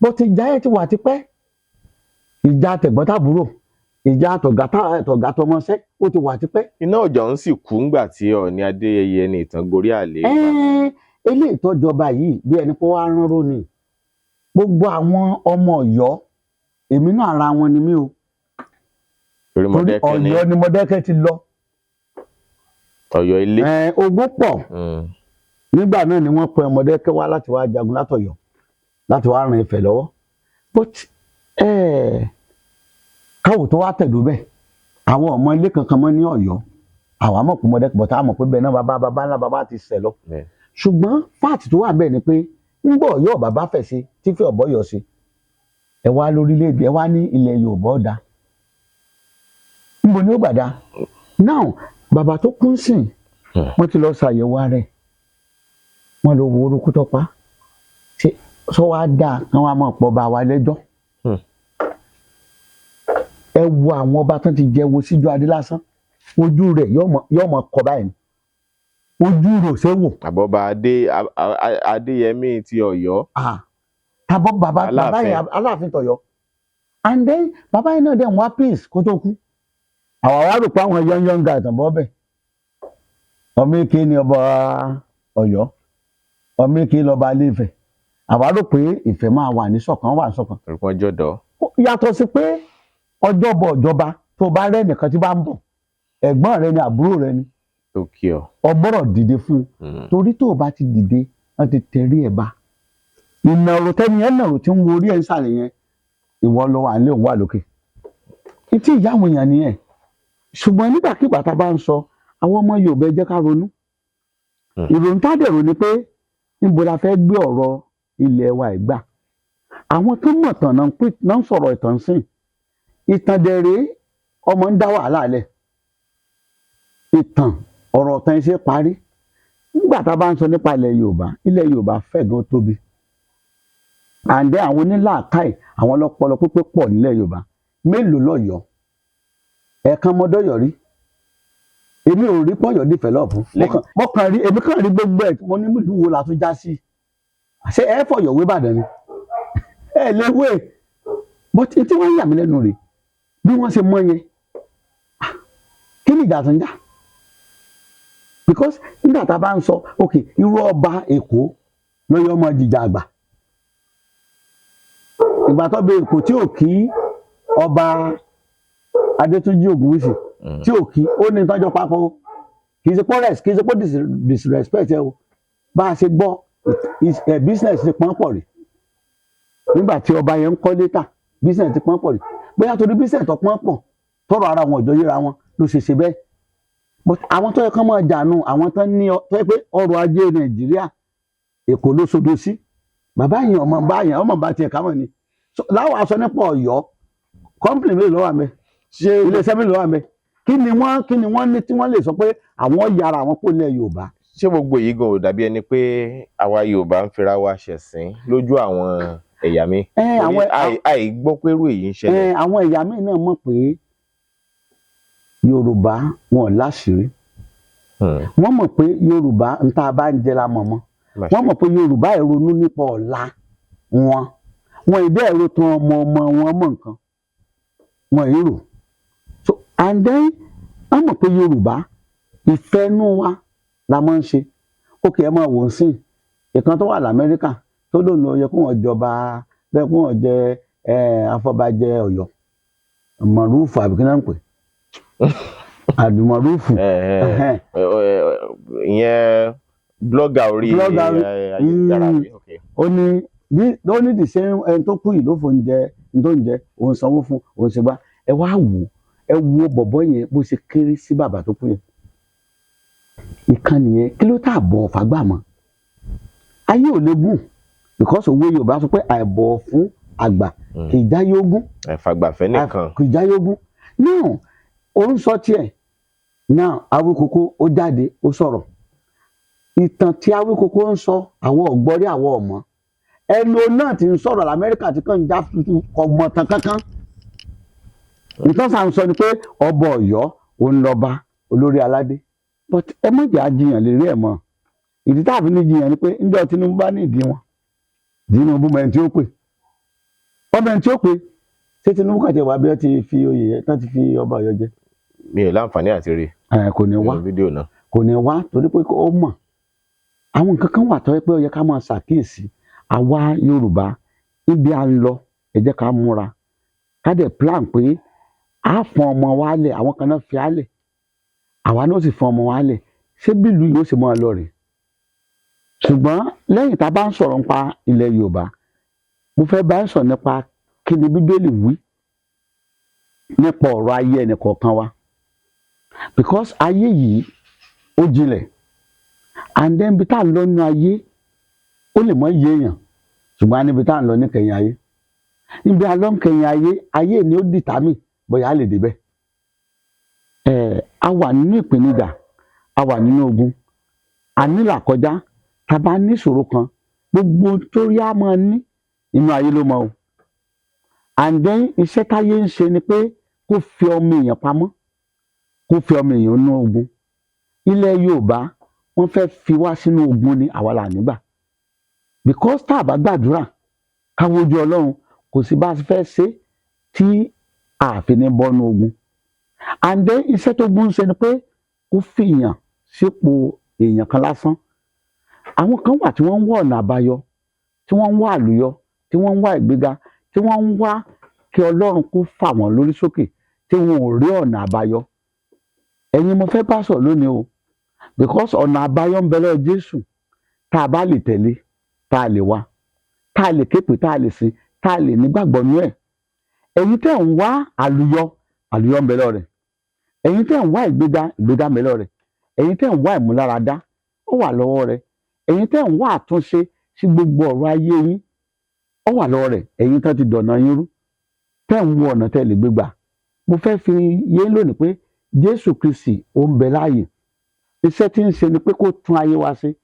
S1: Bó ti ìjà yẹn ti wà tipẹ́, ìjà tẹ̀gbọ́n-tàbúrò, ìjà tọ̀gá tọmọṣẹ́, ó ti wà tipẹ́.
S2: Iná ọjà ń sì kú ńgbà tí Ọọ̀ni Adéyẹyè Ẹnìtàn gorí àlééfà.
S1: Ẹ́ẹ́, eléyìí tọ́jọba yìí, bí ẹni pé wàá ránró ni. Gbogbo àwọn ọmọ Ọ̀yọ́, èmi náà ara wọn ni mí o.
S2: Torí
S1: Torí
S2: Mọ̀dẹ́kẹ́ ní
S1: Ọ̀yọ́ ni Mọ̀dẹ́kẹ́ ti lọ.
S2: Ọ̀yọ́ ilé.
S1: Ẹ̀, ogun pọ̀. Nígbà náà ni wọ́n pe Mọ̀dẹ́kẹ́ wá láti wá jagun látọ̀yọ́, láti wá ran Ifẹ̀ lọ́wọ́. But Káwò tó wá tẹ̀dó bẹ́ẹ̀, àwọn ọmọ ilé kankan mọ́ ní Ọ̀yọ́. Àwa mọ̀ pé Mọdákẹ́kẹ́ bọ̀tá mọ̀ pé bẹ́ẹ̀ náà bàbá bàbá ńlá bàbá ti ṣẹ̀ lọ. Ṣùgbọ́n fact tó wà bẹ́ẹ̀ ni pé ńgbọ́ Ọ̀yọ́ bàbá fẹ̀ sí tí fẹ́ ọ̀bọ yọ̀ sí, ẹ wá lórílẹ̀‐èdè, ẹ wá ní ilẹ̀ Yorùbá ọ̀dà, níbo ni ó gbàdá now? Bàbá tó kún sìn, wọ́n ti lọ ṣàyẹ̀wò ara ẹ̀, wọ́n lọ wo orúkú tó pa. Ṣé sọ wá dáa kí wọ́n á máa pọ̀ bá wa lẹ́jọ́? Ẹ wo àwọn ọba tó ti jẹ, wo Síjúadé lásán, ojú rẹ̀ yóò mọ kọ báyìí ni. Ojú rẹ̀ ò ṣe é wò.
S2: Àbọ̀bà Adéyẹmí ti Ọ̀yọ́.
S1: Ah, tàbọ̀ bàbá bàbá
S2: Aláàfin.
S1: yẹn, Aláàfin tọ̀yọ́. And then bàbá yẹn náà dẹ̀ ń wá peace kó tó kú. Àwa wá rò pé àwọn young young guys tàn bọ́ bẹ̀. Ọmọ èké ni ọba Ọ̀yọ́, ọmọ èké lọ́ba Ilé-Ifẹ̀. Àwa rò pé ìfẹ́ máa wà ní ṣọ̀kan, wà ní ṣọ̀kan.
S2: Torí wọ́n jọ̀dọ̀.
S1: Yàtọ̀ sí pé ọjọ́ bọ̀ ìjọba, tó bá rẹ́ nìkan tí bá ń bọ̀, ẹ̀gbọ́n rẹ ni, àbúrò rẹ ni,
S2: tó kí ọ.
S1: Ọgbọ́rọ̀ dìde fún un, torí tó o bá ti dìde, wọ́n ti tẹ̀rí ẹ̀ bá ìnàrò. Tẹ́ni ẹ̀ nàrò tí ń wo orí ẹ̀ ń sàlẹ̀ yẹn, ìwọ lọ wà nílé, òun wà lókè. Etí ìyá àwọn èèyàn nìyẹn. Ṣùgbọ́n nígbàkigbà tá a bá ń sọ, àwọn ọmọ Yorùbá, ẹ jẹ́ ká ronú. Ìrònú tá a dẹ̀ rò ni pé níbo la fẹ́ gbé ọ̀rọ̀ ilẹ̀ wa ìgbà àwọn tó mọ̀ tàn náà ń pè náà ń sọ̀rọ̀ ìtàn sìn. Ìtàn dẹ̀rẹ̀ ọmọ ń dá wàhálà lẹ̀. Ìtàn, ọ̀rọ̀ ọ̀tàn ṣe parí. Nígbà tá a bá ń sọ nípa ilẹ̀ Yorùbá, ilẹ̀ Yorùbá fẹ̀ gan, tóbi. Àǹdẹ́ àwọn onílàákàì, àwọn ọlọ́pọlọ pípé pọ̀ nílẹ̀ Yorùbá. Mélòó lọ́yọ̀ọ́? Ẹ̀ẹ̀kan mọ́dọ́yọ̀ rí, èmi ò rí pọ̀yọ̀ develop. Mo kàn rí, èmi kàn rí gbogbo ẹ̀. Mo ní ìlú wo la tún já sí? Ṣé ẹ fọ̀yọ̀ wé Ìbàdàn ni? Ẹ lè wé. But tí wọ́n yà mí lẹ́nu rè bí wọ́n ṣe mọ yẹn. Ah, kí ni ìjà tó ń jà? Because nígbà tá a bá ń sọ, ok, irú ọba Èkó lọ́yọ́ ọmọ jìjà àgbà, ìgbà tó bẹ Èkó tí ò kí ọba Adétúnjì Ògúnwùsì, tí ò kí ó ní ìtọ́jọ́ papọ̀ o. Kì í ṣe pọ́ rẹ̀, kì í ṣe pọ́ disrespect ẹ o. Bá a ṣe gbọ́, business ti pọ́n pọ̀ rí. Nígbà tí ọba yẹn ń kọ́ létà, business ti pọ́n pọ̀ rí. Bóyá torí business tó pọ́n pọ̀, tọrọ ara wọn ọjọ́ yíra wọn ló ṣe ṣe bẹ́ẹ̀. But àwọn tó yẹ kán máa jànú, àwọn tó ní tó yẹ pé ọrọ̀ ajé Nàìjíríà, Èkó ló sodo sí. Bàbá yẹn, ọmọ bá yẹn, ọmọ bá tiẹ̀ kámọ̀ ni. So, láwọn aṣọ nípa Ọ̀yọ́, company mélòó ló wà mẹ́?
S2: Ṣé
S1: Iléeṣẹ́ mélòó ló wà mẹ́? Kí ni wọ́n ní tí wọ́n lè sọ pé àwọn yára àwọn kò lẹ̀ Yorùbá?
S2: Ṣé gbogbo èyí gan ò dàbí ẹni pé àwa Yorùbá ń fira wa ṣẹ̀sín lójú àwọn ẹ̀yà mi?
S1: Ẹ,
S2: Torí àìgbọ́ pé irú èyí ń ṣẹlẹ̀.
S1: Ẹ, àwọn ẹ̀yà míì náà mọ̀ pé Yorùbá wọn ò láṣìírí. Wọ́n mọ̀ pé Yorùbá ń tá a bá ń jẹ la mọ̀ mọ́.
S2: Má
S1: Wọ́n
S2: ṣe.
S1: mọ̀ pé Yorùbá ẹ̀ ronú nípa ọ̀la wọn, wọn ìdẹ́ ẹ̀rọ tán ọmọ ọmọ wọn mọ̀ nǹkan wọn èrò. So and then wọ́n mọ̀ pé Yorùbá, ìfẹ́nú wa la máa ń ṣe. Ókè, ẹ máa wò ó sìn, ìkan tó wà lamẹ́ríkà tó lòun ló yẹ kó wọ́n jọba bẹ́ẹ̀, kó wọ́n jẹ ẹ afọbajẹ Ọ̀yọ́, Mọ̀rúfù àbí kí náà ń pè, àdùmọ̀rúfù.
S2: Ẹ, ẹ, ìyẹn blogger orí
S1: Blogger
S2: ayélujára mi. Okay.
S1: Ó ní bí ó ní the same ẹni tó kú yìí ló fò ń jẹ ní tó ń jẹ, òun sanwó fún òun ṣe gbá. Ẹ wá wò, ẹ wo bọ̀bọ̀ yẹn bó ṣe kéré sí bàbá tó kú yẹn. Ìkànnì yẹn, kí ló tà bọ̀ fàgbà mọ́? Ayé ò lè gùn, because òwe Yorùbá sọ pé àìbọ̀wọ̀ fún àgbà kì í jáyé ogún.
S2: Àìfàgbàfẹ́ nìkan.
S1: Kì í jáyé ogún. Now, ó ń sọ tiẹ̀ now, Awíkókó ó jáde, ó sọ̀rọ̀. Ìtàn tí Awíkókó ń sọ, àwọn ọ̀gbọ́rí, àwọn ọ̀mọ́. Ẹnu náà ti ń sọ̀rọ̀ lamẹ́ríkà tí kàn ń já tuntun, kò mọ̀ tán kankan. Nǹkan sà ń sọ ni pé ọba Ọ̀yọ́ òun lọ́ba olórí aládé. But ẹ má jẹ́ àjiyàn lérí ẹ̀ mọ́. Ìdí tá a fi ní jiyàn ni pé ńjọ́ Tinubu bá ní ìdí wọn, Tinubu mọ ẹni tí ó pè, ọmọ ẹni tí ó pè. Ṣé Tinubu kàn ti wá bí wọ́n ti fi oyè yẹn tán ti fi ọba Ọ̀yọ́ jẹ?
S2: Mi ò láǹfààní àti rí
S1: Ẹ kò ní wá.
S2: nínú fídíò náà.
S1: Kò ní wá torí pé ó mọ̀ àwọn nǹkan kan wà tó yẹ pé ó yẹ ká máa ṣàkíyèsí. Àwa Yorùbá, ibi à ń lọ, ẹ jẹ́ ká múra, ká dẹ̀ plan pé á fọn ọmọ wa lẹ̀. Àwọn kan náà fi á lẹ̀, àwa náà sì fọn ọmọ wa lẹ̀. Ṣé bí ìlú yìí ó sì máa lọ rèé? Ṣùgbọ́n lẹ́yìn tá a bá ń sọ̀rọ̀ nípa ilẹ̀ Yorùbá, mo fẹ́ bá ń sọ̀rọ̀ nípa kí ni Bíbélì wí. Nípa ọ̀rọ̀ ayé ẹnìkọ̀ọ̀kan wa, because ayé yìí ó jinlẹ̀, and then ibi tá à ń lọ nínú ayé, ó lè mọ́ yé èèyàn, ṣùgbọ́n a níbi tá à ń lọ níkẹyìn ayé. Níbi a lọ níkẹyìn ayé, ayé ni ó determine bóyá a lè débẹ̀. Ẹ̀ a wà nínú ìpèníjà, a wà nínú ogun, a nílà kọjá. Tá a bá ní ìṣòro kan, gbogbo tó rí a máa ní inú ayé ló mọ o. And then iṣẹ́ táyé ń ṣe ni pé kó fi ọmọ èèyàn pamọ́, kó fi ọmọ èèyàn nú ogun. Ilẹ̀ Yorùbá, wọ́n fẹ́ fi wá sínú ogun ni, àwa là nígbà, because tá a bá gbàdúrà, ká wojú Ọlọ́run, kò sí bá a fẹ́ ṣe tí a fi ní bọ́nú ogun. And then iṣẹ́ tó gún ń ṣe ni pé kó fi èèyàn sípò èèyàn kan lásán. Àwọn kan wà tí wọ́n ń wá ọ̀nà àbáyọ, tí wọ́n ń wá àlùyọ, tí wọ́n ń wá ìgbéga, tí wọ́n ń wá kí Ọlọ́run kó fà wọ́n lórí sókè, tí wọn ò rí ọ̀nà àbáyọ. Ẹ̀yin mo fẹ́ bá sọ̀rọ̀ lónìí o, because ọ̀nà àbáyọ ń bẹ lọ́wọ́ Jésù, tá a bá lè tẹ̀lé, tá a lè wá, tá a lè képe, tá a lè sìn, tá a lè nígbàgbọ́ nú ẹ̀. Ẹ̀yin tẹ́ ń wá àlùyọ, àlùyọ ń bẹ lọ́wọ́ rẹ̀. Ẹ̀yin tẹ́ ń wá ìgbéga, ìgbéga ń bẹ lọ́wọ́ rẹ̀. Ẹ̀yin tẹ́ ń wá ìmúláradá, ó wà lọ́wọ́ rẹ̀. Ẹ̀yin tẹ́ ń wá àtúnṣe sí gbogbo ọ̀rọ̀ ayé yín, ó wà lọ́wọ́ rẹ̀. Ẹ̀yin tán ti dọ̀nà yín rú, tẹ́ ń wo ọ̀nà tẹ́ lè gbé gbà, mo fẹ́ fi yé lónìí pé Jésù Kristi ó ń bẹ láàyè. Iṣẹ́ tí ń ṣe ni pé kó tún ayé wa ṣe,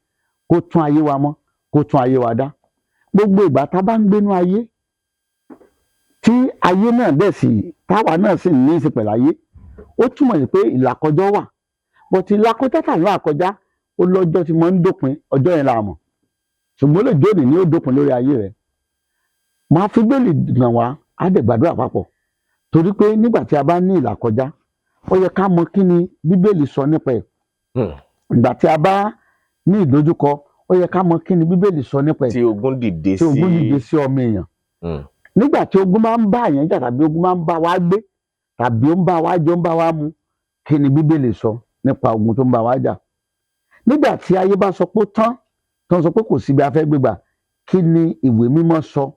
S1: kó tún ayé wa mọ́, kó tún ayé wa dá. Gbogbo ìgbà tá a bá ń gbénú ayé, tí ayé náà dẹ̀ sì táwa náà sì ní í ṣe pẹ̀lú ayé, ó túmọ̀ sí pé ìlàkọjọ́ wà. But ìlàkọjá tà ń là kọjá, ó lọ́jọ́ tí mo ń dópin. Ọjọ́ yẹn la mọ̀, ṣùgbọ́n ó lè jóni ní ó dópin lórí ayé rẹ̀. Máa fi bẹ́ẹ̀lì gbọ̀n wá, á dẹ̀ gbàdúrà papọ̀, torí pé nígbà tí a bá ní ìlàkọjá, ó yẹ ká mọ kí ni Bíbélì sọ nípa ẹ̀. Ìgbà tí a bá ní ìdojúkọ, ó yẹ ká mọ kí ni Bíbélì sọ nípa ẹ̀.
S2: Tí ogun dìde
S1: Tí
S2: sí
S1: ogun dìde sí ọmọ èèyàn, nígbà tí ogun máa ń bá àyàn jà, tàbí ogun máa ń bá wa gbé, tàbí ó ń bá wa jọ, ń bá wa mu, kí ni Bíbélì sọ nípa ogun tó ń bá wa jà? Nígbà tí ayé bá sọ pé ó tán, tó ń sọ pé kò síbi afẹ́ gbégbà, kí ni Ìwé Mímọ́ sọ?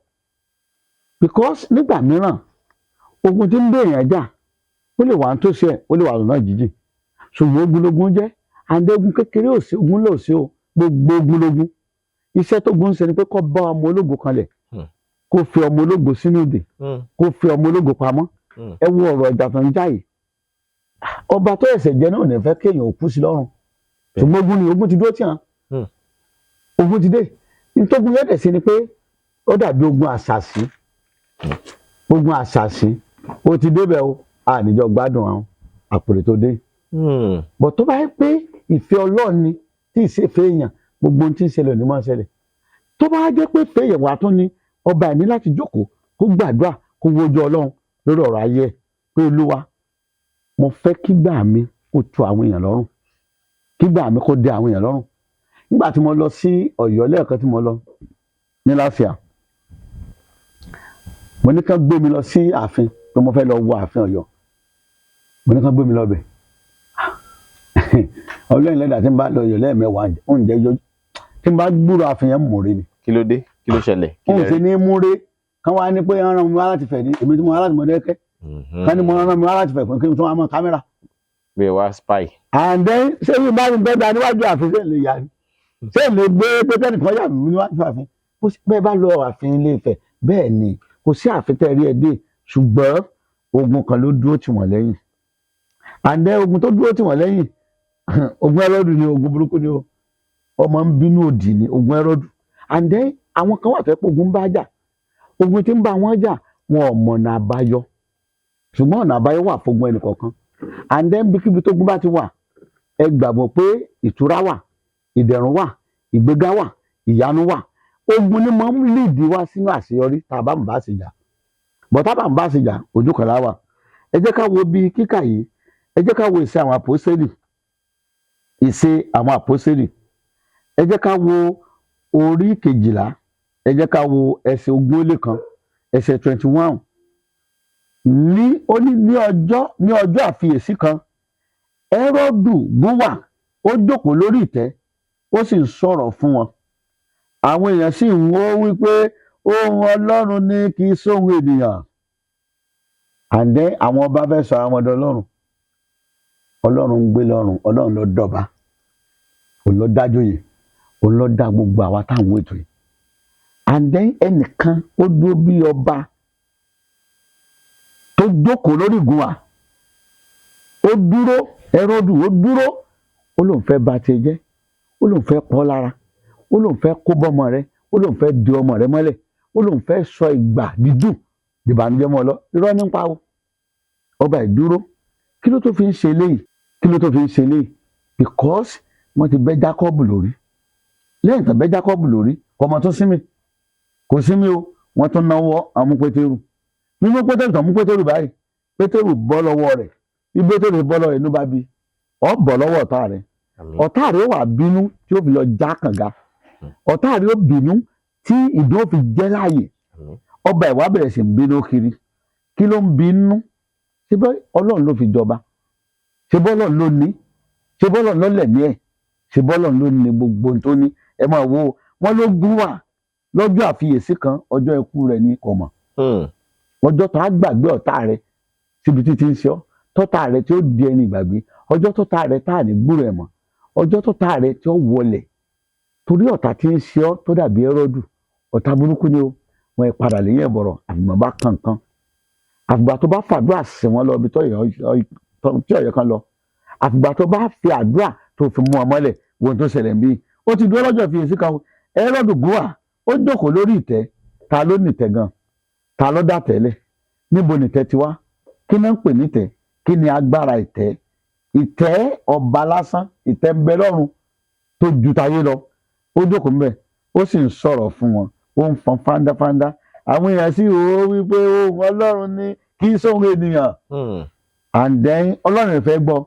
S1: Because nígbà mìíràn, ogun tí ń bẹ èèyàn jà, ó lè wà nítòsí ẹ̀, ó lè wà lọ́nà jíjìn, ṣùgbọ́n ogun lógun jẹ́. Àǹdẹ ogun kékeré ò sí, ogun lò sí o, gbogbo ogun lógun. Iṣẹ́ tó gun ń ṣe ni pé kó bá ọmọ ológo kanlẹ̀, kó fi ọmọ ológo sínú ìdè, kó fi ọmọ ológo pamọ́. Ẹ wo ọ̀rọ̀ ìjà tó ń jà yìí. Ọba tó ẹ̀sẹ̀ jẹ náà ò ní fẹ́ kéèyàn ò kú sí lọ́rùn, ṣùgbọ́n ogun ni, ogun ti dúró tì hàn. Ogun ti dé. Nítorí yẹn dẹ̀ sí ni pé ó dàbí ogun àṣàṣì. Ogun àṣàṣì, ó ti débẹ̀ o, àníjọ gbádùn àwọn àpèrè tó dé. Bọ̀ tó bá yẹ pé ìfẹ́ Ọlọ́run ni, tí ì ṣe fẹ́ èèyàn, gbogbo ohun tí ń ṣẹlẹ̀ ò ní máa ṣẹlẹ̀. Tó bá jẹ́ pé fẹ́ èèyàn wà tún ni, ọba ẹ̀ ní láti jókòó, kó gbàdúrà, kó wojú Ọlọ́run lórí ọ̀rọ̀ ayé ẹ̀ pé, "Olúwa, mo fẹ́ kígbà mi kó tu àwọn èèyàn lọ́rùn, kígbà mi kó dẹ àwọn èèyàn lọ́rùn." Nígbà tí mo lọ sí Ọ̀yọ́ lẹ́ẹ̀kan, tí mo lọ ní láfíà, mo ní kán gbé mi lọ sí ààfin, pé mo fẹ́ lọ wo ààfin Ọ̀yọ́. Mo ní kán gbé mi lọ bẹ̀. Ọlọ́run lẹ́dàá, tí n bá lọ Ọ̀yọ́ lẹ́ẹ̀mẹ́wàá, oúnjẹ yọ, tí n bá gbúrò ààfin yẹn, mọ̀ọ́rẹ́ ni.
S2: Kí ló dé? Kí ló ṣẹlẹ̀? Kí
S1: Òun
S2: lẹ
S1: ṣe
S2: rí?
S1: ní múre kán wá ní pé wọ́n rán mi wá láti fẹ̀ ní, èmi tí mo wá láti Mọdákẹ́kẹ́. Kán ní mo rán mi wá láti fẹ̀ pé kí n tún wá mọ́ kámẹ́rà.
S2: Bí ẹ wá spy.
S1: And then ṣé bí bá mi bẹ́ẹ̀ bá níwájú ààfin, ṣé lè yà ni? Ṣé lè gbé pé kẹ́nìkan yà mí níwájú ààfin? Bó ṣe bẹ́ẹ̀ bá lọ ààfin Ilé Ifẹ̀, bẹ́ẹ̀ ni kò sí ààfin tẹ́ rí ẹ dé, ṣùgbọ́n ogun kan ló dúró tì wọ́n lẹ́yìn. And then ogun tó dúró tì wọ́n lẹ́yìn, ogun Ẹrọ́dù ni. Ogun burúkú ni o, ọmọ ń bínú òdì ni ogun Ẹrọ́dù. And then àwọn kan wà tó yẹ pé ogun ń bá jà, ogun tí ń bá wọn jà, wọn ò mọ̀nà àbáyọ, ṣùgbọ́n ọ̀nà àbáyọ wà fógun ẹnì kọ̀ọ̀kan. And then bíkíbi tógun bá ti wà, ẹ gbàgbọ́ pé ìtura wà, ìdẹ̀rùn wà, ìgbéga wà, ìyanu wà. Ogun ni máa ń lead wá sínú àṣeyọrí tá a bá ń bá ṣe jà bọ́. Tá a bá ń bá ṣe jà, ojú kan lá wà. Ẹ jẹ́ ká wo bí kíkà yìí. Ẹ jẹ́ ká wo Ìṣe àwọn Àpọ́sítélì, Ìṣe àwọn Àpọ́sítélì. Ẹ jẹ́ ká wo orí 12. Ẹ jẹ́ ká wo ẹsẹ̀ 21, ẹsẹ̀ 21. Ní ó ní ní ọjọ́ àfiyèsí kan, Hẹ́rọ́dù gúnwà, ó jókòó lórí ìtẹ́, ó sì ń sọ̀rọ̀ fún wọn. Àwọn èèyàn sì ń wó wípé, "Ohùn Ọlọ́run ni, kì í sóhun ènìyàn." And then àwọn ọba fẹ́ sọ àwọn ọmọdé ọlọ́run. Ọlọ́run ń gbé lọ́run, Ọlọ́run ló dọ̀ba, òun ló dájòyè, òun ló dá gbogbo àwa táwọn ètò yìí. And then ẹnìkan ó dúró bí ọba tó jókòó lórí ìgúnwà, ó dúró, Hẹ́rọ́dù ó dúró, ó lóun fẹ́ bà tiẹ̀ jẹ́, ó lóun fẹ́ pọ́ lára, ó lóun fẹ́ kó bọ́mọ rẹ, ó lóun fẹ́ di ọmọ rẹ mọ́lẹ̀, ó lóun fẹ́ sọ ìgbà dídùn dìbànújẹ́ mọ́ ọ lọ. Irọ́ nípa o. Ọba ìdúró, kí ló tó fi ń ṣe eléyìí? Kí ló tó fi ń ṣe eléyìí? Because wọ́n ti bẹ́ Jacob lórí. Lẹ́yìn tán bẹ́ Jacob lórí, kọ́mọ tó sinmi, kò sinmi o. Wọ́n tún náwó àmú Pétérù. Mímú Pétérù tán mú Pétérù báyìí, Pétérù bọ́ lọ́wọ́ rẹ̀. Bí Pétérù bọ́ lọ́wọ́ rẹ̀, inú bá bí ọ bọ́ lọ́wọ́ ọ̀tá rẹ̀.
S2: Àmín.
S1: Ọ̀tá rẹ̀ ó wà bínú tí ó fi lọ já kànga. Ọ̀tá rẹ̀ ó bínú tí ìdún ó fi jẹ́ láàyè.
S2: Àmín.
S1: Ọba ìwà bẹ̀rẹ̀ sí ń bínú kiri. Kí ló ń bínú? Ṣé bọ́ Ọlọ́run ló fi jọba? Ṣé bọ́ Ọlọ́run ló ní? Ṣé bọ́ Ọlọ́run ló lẹ̀mí ẹ̀? Ṣé bọ́ Ọlọ́run ló ní gbogbo ohun tó ní? Ẹ máa wo wọn, ló gún wà lọ́jọ́ àfiyèsí kan, ọjọ́ ikú rẹ̀ ní kò mọ̀. Ọjọ́ tó á gbàgbé ọ̀tá rẹ̀ síbi títí ń ṣe ọ́, tọ́tá rẹ̀ tí ó di ẹni ìgbàgbé, ọjọ́ tó tá rẹ̀ tá à ní gbúrò ẹ̀ mọ́, ọjọ́ tó tá rẹ̀ tí ó wọlẹ̀, torí ọ̀tá tí ń ṣe ọ́ tó dàbí Hẹ́rọ́dù, ọ̀tá burúkú ni o. Wọ́n padà lẹ́yìn ẹ̀bọ̀rọ̀ àfìgbà bá kankan, àfìgbà tó bá fàdúrà sí wọn lọ ibi tí ọ̀yọ́ kan lọ, àfìgbà tó bá fi àdúrà tó fi mú ọ mọ́lẹ̀. Wo ohun tó ṣẹlẹ̀ ń bí, ó ti dúró lọ́jọ́ ìfiyèsí kan. Hẹ́rọ́dù gúnwà, ó jókòó lórí ìtẹ́. Ta ló nìtẹ́ gan? Ta ló dá tẹ́lẹ̀? Níbo nìtẹ́ ti wá? Kí ni ń pè nìtẹ́? Kí ni agbára ìtẹ́? Ìtẹ́ ọba lásán, ìtẹ́ ń bẹ lọ́run tó ju tayé lọ. Ó jókòó ńbẹ̀, ó sì ń sọ̀rọ̀ fún wọn, ó ń fọn fáńdáfáńdá. Àwọn èèyàn sì wò ó wípé ohun Ọlọ́run ni, kì í sóhun ènìyàn. And then Ọlọ́run ìfẹ́ gbọ́.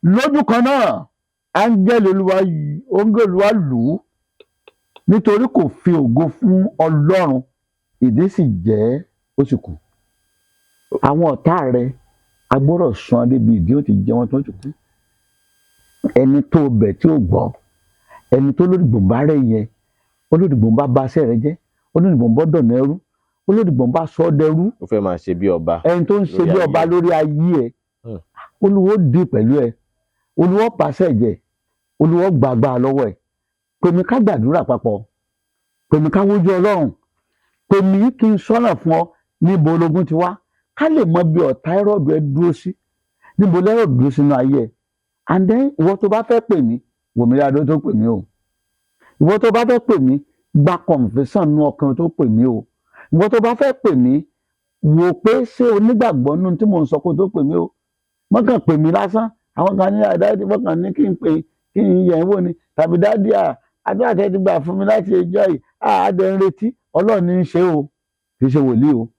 S1: Lójú kan náà, áńgẹ́lì Olúwa, áńgẹ́lì Olúwa lù ú, nítorí kò fi ògo fún Ọlọ́run, ìdí sì jẹ́ ó sì kú. Àwọn ọ̀tá rẹ̀ agbọ́dọ̀ sàn débi ìdí ó ti jẹ wọn tó ti kú. Ẹni tó bẹ̀ tí ò gbọ́, ẹni tó lódìgbò bá rẹ̀ yẹn, olódìgbò bá ba iṣẹ́ rẹ̀ jẹ́, olódìgbò bá dọ̀nà ẹrú, olódìgbò bá sọ ọ́ dẹrú.
S2: Ó fẹ́ máa ṣe bí ọba
S1: ẹni tó ń ṣe
S2: lórí
S1: bí
S2: ayé
S1: ọba
S2: ẹ̀.
S1: Lórí ayé ẹ̀. Olúwo dì pẹ̀lú ẹ, Olúwo pàṣẹ jẹ, Olúwo gbàgbà lọ́wọ́ ẹ̀. Pèmí ká gbàdúrà papọ̀, pèmí ká wójú Ọlọ́run, pèmí kí n sọ́nà fún ọ níbo ológun ti wá, ká lè mọ bí ọ̀tá Hẹ́rọ́dù ẹ dúró sí, níbo lẹ́rọ̀dù dúró sínú ayé ẹ. And then ìwọ tó bá fẹ́ pè mí, wò mí dáadọ́ tó pè mí o. Ìwọ tó bá fẹ́ pè mí, gba confession nú ọkàn tó pè mí o. Ìwọ tó bá fẹ́ pè mí, wò pé ṣé onígbàgbọ́ nínú tí mò ń sọ kó tó pè mí o. Wọ́n kàn pè mí lásán. Àwọn kan ní àdáàdì, wọ́n kàn ní kí n pè, kí n yẹ̀ ń wò ni, tàbí daddy à, àdúrà tẹ́ ti gbà fún mi láti ẹjọ́ yìí, àádẹ́ ń retí. Ọlọ́run ní í ṣe o, kì í ṣe wòlíì o.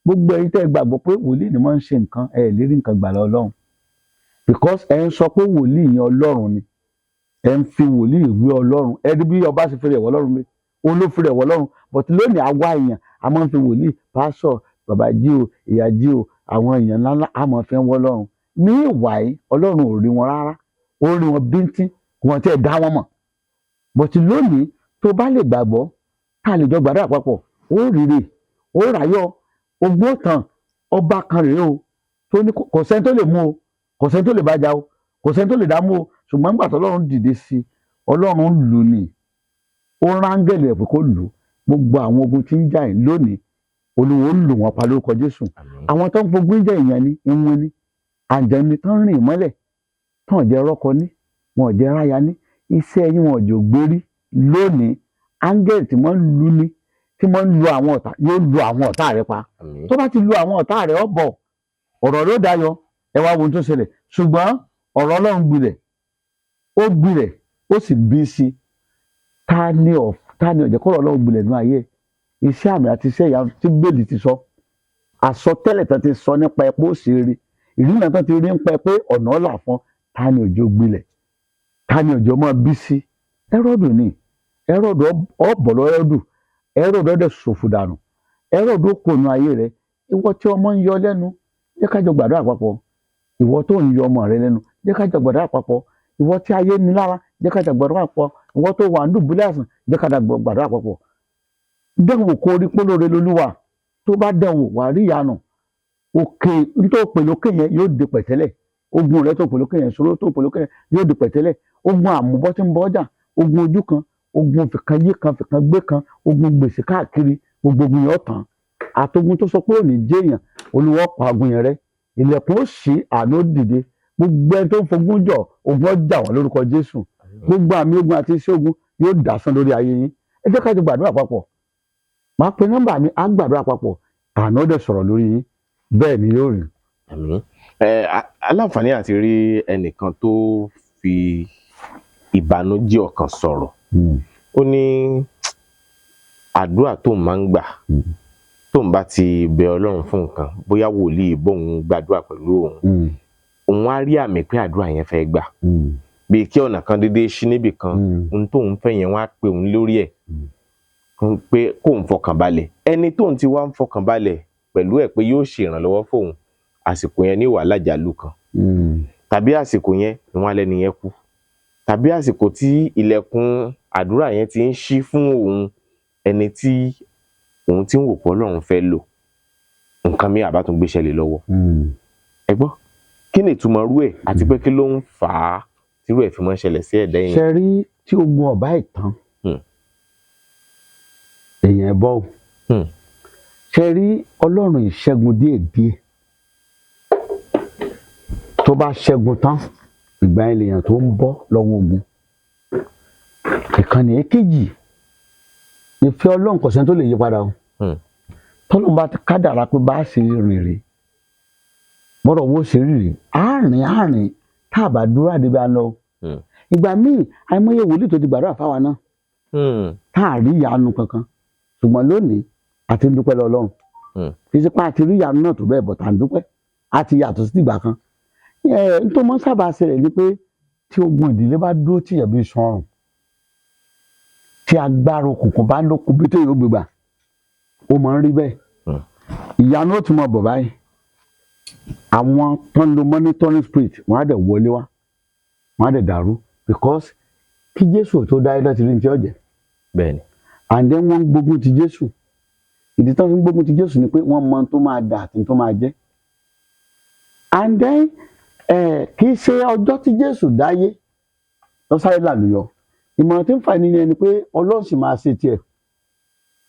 S1: Gbogbo ẹ̀yin tẹ́ ẹ gbàgbọ́ pé wòlíì ni wọ́n ń ṣe nǹkan, ẹ lérí nǹkan gbà lọ Ọlọ́run, because ẹ ń sọ pé wòlíì yẹn Ọlọ́run ni. Ẹ ń fi wòlíì wé Ọlọ́run. Ẹ rí bí ọba ṣe fi rẹ̀ wọ́ Ọlọ́run mi, òun ló fi rẹ̀ wọ́ Ọlọ́run. But lónìí, àwa èèyàn a máa ń fi wòlíì, pásọ̀, bàbá jí o, ìyá jí o, àwọn èèyàn ńláńlá, a máa fi ń wọ́ Ọlọ́run. Ní ìwà yìí, Ọlọ́run ò rí wọn rárá, ó rí wọn bíntín, kò wọ́n tí ẹ̀ dá wọn mọ̀. But lónìí, tó bá lè gbàgbọ́, ká lè jọ gbàdúrà papọ̀, ó rírì, ó ráyọ̀ ogbó tán. Ọba kan rèé o tó ní kò sẹ́ni tó lè mú o, kò sẹ́ni tó lè bájà o, kò sẹ́ni tó lè dààmú o. Ṣùgbọ́n nígbà tó Ọlọ́run dìde sí i, Ọlọ́run lù ní, ó rángẹ̀lì ẹ̀ pé kó lù ú. Gbogbo àwọn ogun tí ń jà yín lónìí, Olúwo lù wọ́n pa lórúkọ Jésù.
S2: Àmín.
S1: Àwọn tó ń fogun jẹ èèyàn ní ìwọ̀n ni àǹjẹ̀ni tó ń rìn mọ́lẹ̀, tó ń jẹ́ rọ́kọ ní, wọn ò jẹ́ ráya ní, iṣẹ́ yín wọn ò jò gbérí. Lónìí, áńgẹ́lì tí wọ́n ń lu ní, tí wọ́n ń lu àwọn ọ̀tá, yóò lu àwọn ọ̀tá rẹ pa.
S2: Àmín.
S1: Tó bá ti lu àwọn ọ̀tá rẹ, ọ bọ̀, ọ̀rọ̀ ló dayọ̀. Ẹ wá wo ohun tó ṣẹlẹ̀. Ṣùgbọ́n ọ̀rọ̀ Ọlọ́run gbilẹ̀, ó gbilẹ̀, ó sì bí sí i. Ta ni ó jẹ́ kọ́rọ̀ Ọlọ́run gbilẹ̀ nínú ayé? Iṣẹ́ àmì àti iṣẹ́ ìyanu tí Bíbélì ti sọ, àsọtẹ́lẹ̀ tán ti sọ nípa ẹ pé ó ṣe rí, ìrìnà tán ti rí nípa ẹ pé ọ̀nà ọ̀là fún, ta ni òjò gbilẹ̀? Ta ni òjò máa bí sí? Hẹ́rọ́dù ni. Hẹ́rọ́dù ọ̀bọ̀ lọ, Hẹ́rọ́dù, Hẹ́rọ́dù ọ̀dẹ̀ ṣòfò dànù. Hẹ́rọ́dù ó kò nu ayé rẹ. Ìwọ tí ọmọ ń yọ lẹ́nu, jẹ́ ká jọ gbàdúrà papọ̀. Ìwọ tó ń yọ ọmọ rẹ lẹ́nu, jẹ́ ká jọ gbàdúrà papọ̀. Ìwọ tí ayé ní lára, jẹ́ ká jọ gbàdúrà papọ̀. Ìwọ tó wà ní dùbúlẹ̀ àìsàn, jẹ́ ká jọ gbàdúrà papọ̀. Dánwò kó rí pólóore lolúwa. Tó bá dánwò, wà á rí ìyanu. Òkè tó pè lókè yẹn yóò di pẹ̀tẹ́lẹ̀. Ogun rẹ tó pè lókè yẹn, ìṣòro tó pè lókè yẹn yóò di pẹ̀tẹ́lẹ̀. Ogun àmúbọ́ tí ń bọ́ ọjà, ogun ojú kan, ogun fìkan yí kan, fìkan gbé kan, ogun gbèsè káàkiri, gbogbo ogun yẹn ó tán. Àtogun tó sọ pé ò ní jẹ́yàn, Olúwa pa ogun yẹn rẹ́. Ilẹ̀kùn ó ṣí, àánú ó dìde. Gbogbo ẹni tó ń fogun jọ, ogun ó jà wọ́n lórúkọ Jésù. Gbogbo àmì ogun àti iṣẹ́ ogun yóò dásán lórí ayé yín. Ẹ jẹ́ ká jọ gbàdúrà papọ̀. Màá pe nọ́mbà mi, á gbàdúrà papọ̀, àánú ó dẹ̀ sọ̀rọ̀ lórí yín. Bẹ́ẹ̀ ni yóò rí.
S2: Àmín. Ẹ aláǹfààní àti rí ẹnìkan tó fi ìbànújẹ́ ọkàn sọ̀rọ̀. Ó ní àdúrà tóun máa ń gbà, tóun bá ti bẹ Ọlọ́run fún nǹkan, bóyá wòlíì bóun gbàdúrà pẹ̀lú òun, òun á rí àmì pé àdúrà yẹn fẹ́ gbà, bíi kí ọ̀nà kan déédéé ṣí níbì kan, ohun tóun fẹ́ yẹn, wọ́n á pe òun lórí ẹ̀ pé kóun fọkàn balẹ̀. Ẹni tóun ti wá ń fọkàn balẹ̀ pẹ̀lú ẹ̀ pé yóò ṣe ìrànlọ́wọ́ fóun, àsìkò yẹn ní wàhálà jàlú kan, tàbí àsìkò yẹn ni wọ́n á lẹ́ni yẹn kú, tàbí àsìkò tí ilẹ̀kùn àdúrà yẹn ti ń ṣí fún òun, ẹni tí òun ti ń wò pé Ọlọ́run fẹ́ lò, nǹkan mi àbá tún gbéṣẹ́ lé lọ́wọ́. Ẹ gbọ́, kí ni ìtumọ̀ rú ẹ̀, àti pé kí ló ń fà á tírú ẹ̀ fi máa ń ṣẹlẹ̀ sí ẹ̀dá èèyàn?
S1: Ṣe rí, tí ogun ọba ìtàn, èèyàn ẹ bọ́ o. Ṣe rí, Ọlọ́run ìṣẹ́gun díẹ̀díẹ̀. Tó bá ṣẹ́gun tán, ìgbà yẹn lèèyàn tó ń bọ́ lọ́wọ́ ogun. Ìkànnì èkejì, ìfẹ́ Ọlọ́run kò sẹ́ni tó lè yí padà o. Tọ́lọ́run bá ti kádàrá pé bá a ṣe rìn rè, bọ́dọ̀ wo ṣe rí rè, àárín àárín tá a bá dúró àdébí à ń lọ. Ìgbà míì, àìmọye wòlíì tó ti gbàdúrà fáwa náà tá a rí ìyanu kankan, ṣùgbọ́n lónìí a ti ń dúpẹ́ lọ Ọlọ́run. Kì í ṣe pé a ti rí ìyanu náà tó bẹ́ẹ̀ bọ̀, tá à ń dúpẹ́, a ti yàtọ̀ sí ìgbà kan. Ẹ n tó mọ́ sábà ṣẹlẹ̀ ni pé tí ogun ìdílé bá dúró tìyàn bí iṣan ọrùn, tí agbára òkùnkùn bá lókun bí téèyàn ó gbégbà, ó máa ń rí bẹ́ẹ̀. Ìyanu ó ti mọ bọ̀ báyìí. Àwọn tó ń lo monitoring spirit, wọ́n á dẹ̀ wọlé wá, wọ́n á dẹ̀ dàrú, because kí Jésù tó dáyé láti rí ní tí ó jẹ́. And then wọ́n ń gbógun ti Jésù. Ìdí tí wọ́n fi ń gbógun ti Jésù ni pé wọ́n mọ ohun tó máa dà àti ohun tó máa jẹ́. And then kì í ṣe ọjọ́ tí Jésù dáyé lọ́sàrẹ́ làlùyọ. Ìmọ̀ràn tí ń fà nìyẹn ni pé Ọlọ́run sì máa ṣe tiẹ̀,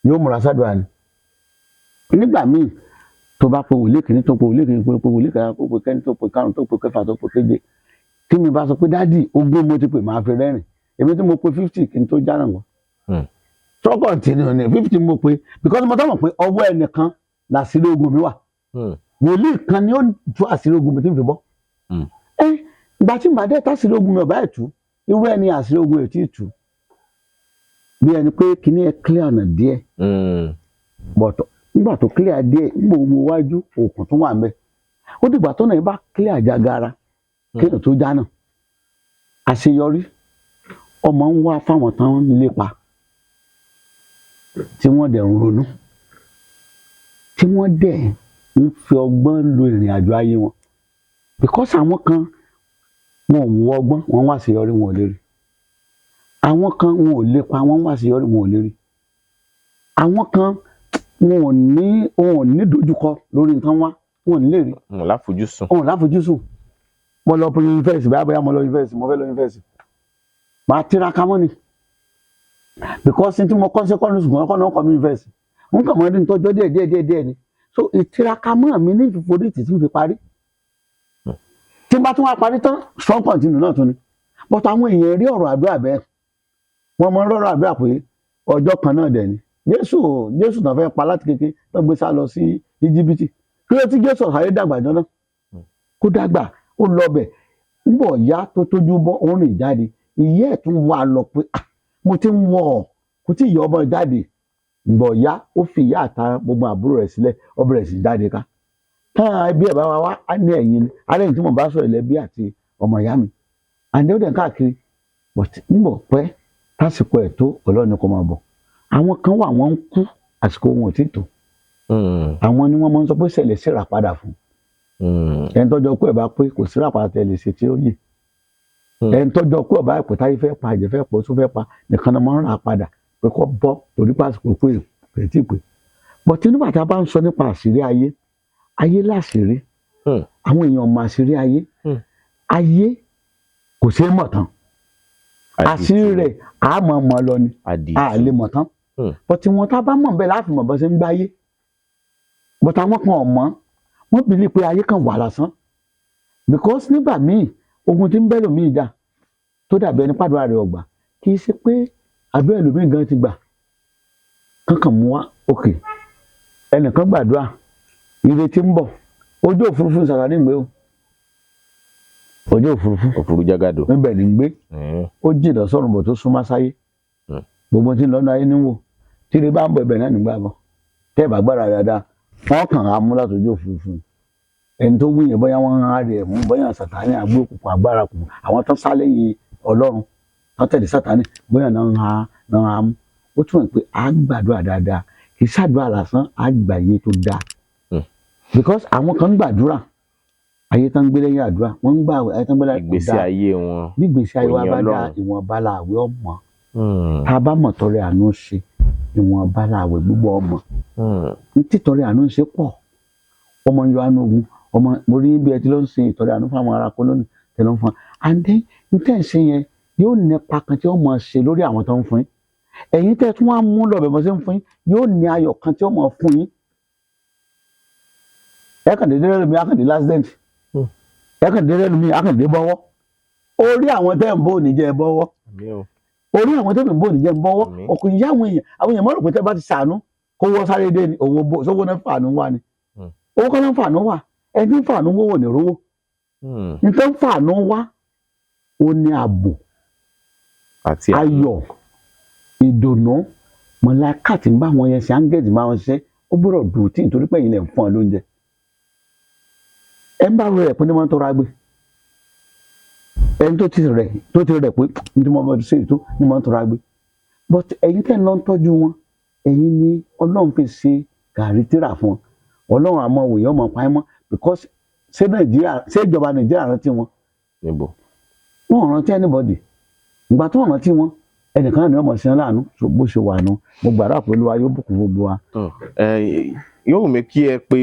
S1: yóò múra sádùá ni. Nígbà míì, tó bá pe wòlíì kìíní, tó pe wòlíì kìíní, tó pe wòlíì kẹta, tó pe kẹ́ni, tó pe karùn-ún, tó pe kẹfà, tó pe keje, tí mi bá sọ pé, "Daddy, 20 mo ti pè," máa fi rẹ́rìn. Èmi tí mo pe 50 kí n tó já náà wọ́n tọ́kọ̀ tí ní 50 mo pe, because mo tọ́ mọ̀ pé ọwọ́ ẹnìkan làṣírí ogun mi wà. Wòlíì kan ni ó tú àṣírí ogun mi tí n fi bọ́. Ẹ ìgbà tí màá dé tàṣírí ogun mi ọ̀bá ẹ̀ tú, irú ẹni àṣírí ogun ẹ̀ tí ì tú, bí ẹni pé kíní ẹ clear ọ̀nà díẹ̀, but nígbà tó clear díẹ̀, nígbà owó wájú òkun tó wà ń bẹ, ó dìgbà tó náà bá clear jagara kéèyàn tó jánà. Àṣeyọrí ọmọ ń wá fáwọn tán ń lépa, tí wọ́n dẹ̀ ń ronú, tí wọ́n dẹ̀ ń fi ọgbọ́n lo ìrìn àjò ayé wọn, because àwọn kan, wọn ò wọ ọgbọ́n, wọn wá àṣeyọrí, wọn ò lè rí. Àwọn kan, wọn ò lépa, wọn wá àṣeyọrí, wọn ò lè rí. Àwọn kan, wọn ò ní dojúkọ lórí nǹkan wá, wọn ò ní lè rí.
S2: Wọn láfojúsùn.
S1: Wọn ò láfojúsùn. Mo lọ yunifásitì báyà, bóyá mo lọ yunifásitì, mo fẹ́ lọ yunifásitì, màá tiraka mọ́ ni, because tí mo kọ́ secondary school kọ́ náà kọ́ mi yunifásitì, n kàn mọ́ ní tọ́jọ́ díẹ̀ díẹ̀ díẹ̀ díẹ̀ ni. So ìtiraka mọ́ mi ní ìfìforí tì tí n fi parí. Tí n bá tún wá parí tán, strong continue náà tún ni. But àwọn èèyàn rí ọ̀rọ̀ àdúrà bẹ́ẹ̀. Wọ́n mọ rọ́rọ̀ àdúrà pé ọjọ́ kan náà dẹ̀ ni. Jésù, Jésù náà fẹ́ pa láti kékeré tó gbé sá lọ sí Íjíbítì. Kí ló tí Jésù ọ̀sáré dàgbà jọ náà? Kó dàgbà, ó lọ bẹ̀. Ńbọ̀ ya tó tójú bọ́, ó rìn jáde. Ìyá ẹ̀ tún wà lọ pé, "Ah, mo ti ń wọ̀ ọ́, kò tí ì yọ ọmọ jáde." Ńbọ̀ ya ó fi ìyá àta gbogbo àbúrò rẹ̀ sílẹ̀, ó bẹ̀rẹ̀ sí jáde ká táwọn ẹbí ẹ̀ bá wá wá á ní ẹ̀yìn ni alẹ́ ní tí mo bá sọ̀rọ̀ ilẹ̀ àti ọmọ ìyá mi àǹdẹ́ ó dẹ̀ káàkiri. But ńbọ̀ pẹ́ tásìkò ẹ̀ tó, Ọlọ́run ni kò máa bọ̀. Àwọn kan wà, wọ́n ń kú, àsìkò wọn ò tí tó. Àwọn ni wọ́n máa ń sọ pé ṣẹlẹ̀ síra padà fún. Ẹni tọ́jọ́ kú ẹ̀ bá pé, kò síra padà tẹ̀lé ṣe tí ó yè. Ẹni tọ́jọ́ kú ẹ̀ bá pè, táyé fẹ́ pa, àjẹ́ fẹ́ pọ̀, tó fẹ́ pa nìkan náà máa ń rà padà pé kó bọ́, torí pásìkò pé kò tí ì pé. But nígbà tá a bá ń sọ nípa àṣírí ayé, Ayé láṣìírí. Àwọn èèyàn mọ àṣírí ayé. Ayé kò ṣeé mọ̀ tán. Àṣírí rẹ̀ á mọ̀ mọ̀ lọ ni, a lè mọ̀ tán. But wọn tá a bá mọ̀ bẹ́ẹ̀ láti mọ̀ bọ́ ṣe ń gbáyé. But àwọn kan ò mọ̀, wọ́n believe pé ayé kan wà lásán, because nígbà míì, ogun tí ń bẹ́ lòmíì jà tó dàbí ẹni pàdúrà rẹ̀ ọgbà, kì í ṣe pé àdúrà ẹlòmíì gan ti gbà kankan mú wá òkè. Ẹnìkan gbàdúrà, ìrètí ń bọ̀, ojú òfurufú Sàtánì ń gbé o, ojú òfurufú.
S2: Òfurufú jágàdo.
S1: Níbẹ̀ ní ń gbé. Ó jìnnà sọ̀rọ̀ bọ̀ tó súnmọ́ sáyé. Gbogbo tí ń lọ́nà ayé níwò tí ilé bá ń bọ̀, ibẹ̀ náà nígbà bọ̀. Tẹ́ ẹ̀ bá gbára dáadáa, wọ́n kàn á mú látọjú òfurufú. Ẹni tó wúyẹn, bóyá wọ́n á rẹ̀ mú, bóyá Sàtánì àgbé òkùnkùn agbára kù, àwọn tán sá lẹ́yìn Ọlọ́run tán tẹ̀lé Sàtánì, bóyá náà á mú. Ó túmọ̀ pé á gbàdúrà dáadáa, kì í ṣàdúrà lásán, á gbà yé tó dáa. Because àwọn kan ń gbàdúrà, ayé tán ń gbé lẹ́yìn àdúrà, wọ́n ń gbà ayé tán ń gbé lẹ́yìn
S2: Ìgbésí ayé wọn.
S1: Bí ìgbésí ayé wa
S2: Kò
S1: bá
S2: yin
S1: dáa,
S2: Ọlọ́run.
S1: ìwọ̀nba làwẹ̀ ọmọ. Tá a bá mọ̀ tọrẹ àánú ṣe, ìwọ̀nba làwẹ̀ gbogbo ọmọ. Títọrẹ àánú ṣe pọ̀, ọmọ ń yọ àánú ogun ọmọ. Mo rí bí ẹ ti lọ ń ṣe ìtọrẹ àánú fún àwọn ará kólónì tẹ ló ń fún wa. And then n tẹ́ ń ṣe yẹn yóò nípa kan tí ó mọ̀ ṣe lórí àwọn tó ń fún yín. Ẹ̀yin tẹ́ tún wá mú lọ bẹ̀ bọ́ sí ń fún yín, yóò ní ayọ̀ kan tí ó mọ̀ fún yín. Ẹ kàn déédéé rẹ̀ mi, á kàn dé l'accident. Ẹ kàn déédéé rẹ̀ mi, á kàn dé bọ́wọ́ orí àwọn tẹ́ ń bò ní jẹ́ bọ́wọ́.
S2: Àmín o.
S1: Orí àwọn tẹ́ ń bò ní jẹ́ bọ́wọ́.
S2: Àmín.
S1: Ọkùnrin yá, àwọn èèyàn, àwọn èèyàn mọ̀ rò pé tẹ́ bá ti sànú kó wọ́ sáré dé ni owó bó sówó náà fàánú wà ni. Owó kọ́ náà fàánú wà. Ẹni tí ń fàánú wọ́wọ́ ní rówó. Ní tó ń fàánú wá, ó ní ààbò,
S2: àti
S1: ayọ̀, ìdùnnú. Mọ̀láká tí ń bá wọn yẹn ṣe, áńgẹ́lì bá wọn ṣiṣẹ́, ó gbọ́dọ̀ dùn tí nítorí pé ẹ̀yin lẹ̀ ń fún ọ lóúnjẹ. Ẹ ń bá rẹ̀ pé ní wọ́n ń tọrọ agbé, ẹni tó ti rẹ̀ pé ní tí wọ́n bá ṣe ètò ní wọ́n ń tọrọ agbé. But ẹ̀yin tẹ́ ń lọ ń tọ́jú wọn, ẹ̀yin ni Ọlọ́run fi ṣe gàrí tíra fún wọn. Ọlọ́run àmọ́ òye ọmọ pa ẹ́ mọ́, because ṣé Nàìjíríà, ṣé ìjọba Nàìjíríà rántí wọn?
S2: Níbo?
S1: Wọn ò rántí anybody. Ìgbà tó rántí wọn, ẹnìkan náà ni wọn mọ̀ sí wọn láàánú. So bó ṣe wà nù, mo gbàdúrà pé Olúwa yóò bùkún gbogbo wa.
S2: Tọ́, ẹ yóò wù mí kí ẹ pé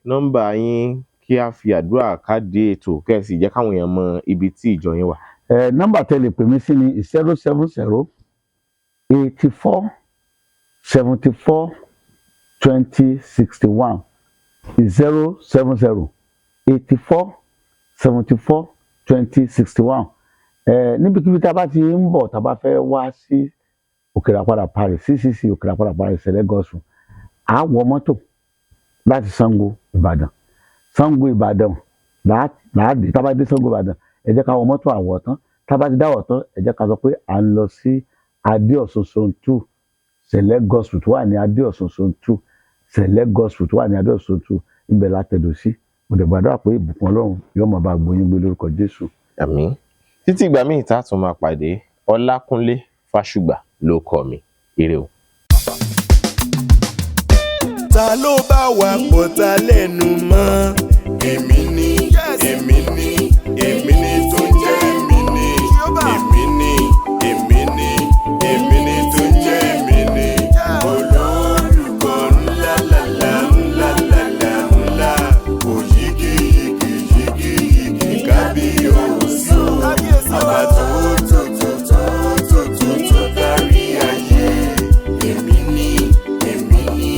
S2: nọ́mbà yín, kí a fi àdúrà káàdì ètò, kẹ́ ẹ sì jẹ́ káwọn èèyàn mọ ibi tí ìjọ yín wà.
S1: Ẹ nọ́mbà tẹ́ lè pè mí sí ni 070 84 74 20 61, 070 84 74 20 61. Ẹ níbikíbi tá a bá ti ń bọ̀, tá a bá fẹ́ wá sí Òkèrèàpadà Parish, CCC Òkèrèàpadà Parish, Sẹ̀lẹ̀ Gospel, à wọ mọ́tò láti Ṣàngó Ìbàdàn. Ṣàngó Ìbàdàn láàdì. Tá a bá dé Ṣàngó Ìbàdàn, ẹ jẹ́ ká wọ mọ́tò Àwọ̀tán. Tá a bá ti dá Àwọ̀tán, ẹ jẹ́ ká sọ pé à ń lọ sí Adéọ̀sùn Zone 2, Sẹ̀lẹ̀ Gospel tó wà ní Adéọ̀sùn Zone 2, Sẹ̀lẹ̀ Gospel tó wà ní Adéọ̀sùn Zone 2. Ibẹ̀ la tẹ̀dó sí. Mo dẹ̀ gbàdúrà pé ìbùkún Ọlọ́run yóò máa bá gbóyún gbé lórúkọ Jésù.
S2: Àmín. Títí ìgbà míì tá a tún máa pàdé, Ọlákúnlé Fásùgbà ló kọ mi. Ire o.
S4: Ta ló bá wa pọ̀ ta lẹ́nu mọ́? Èmi ni, èmi ni, èmi ni tó ń jẹ́ èmi ni. Èmi ni, èmi ni, èmi ni tó ń jẹ́ èmi ni. Olórúkọ ńlá lálá ńlá lálá ńlá. Òyìgì yìgì yìgì yìgì kábíyèsí o. Ọba tó tó tó tó tó tó tó kárí ayé. Èmi ni, èmi ni,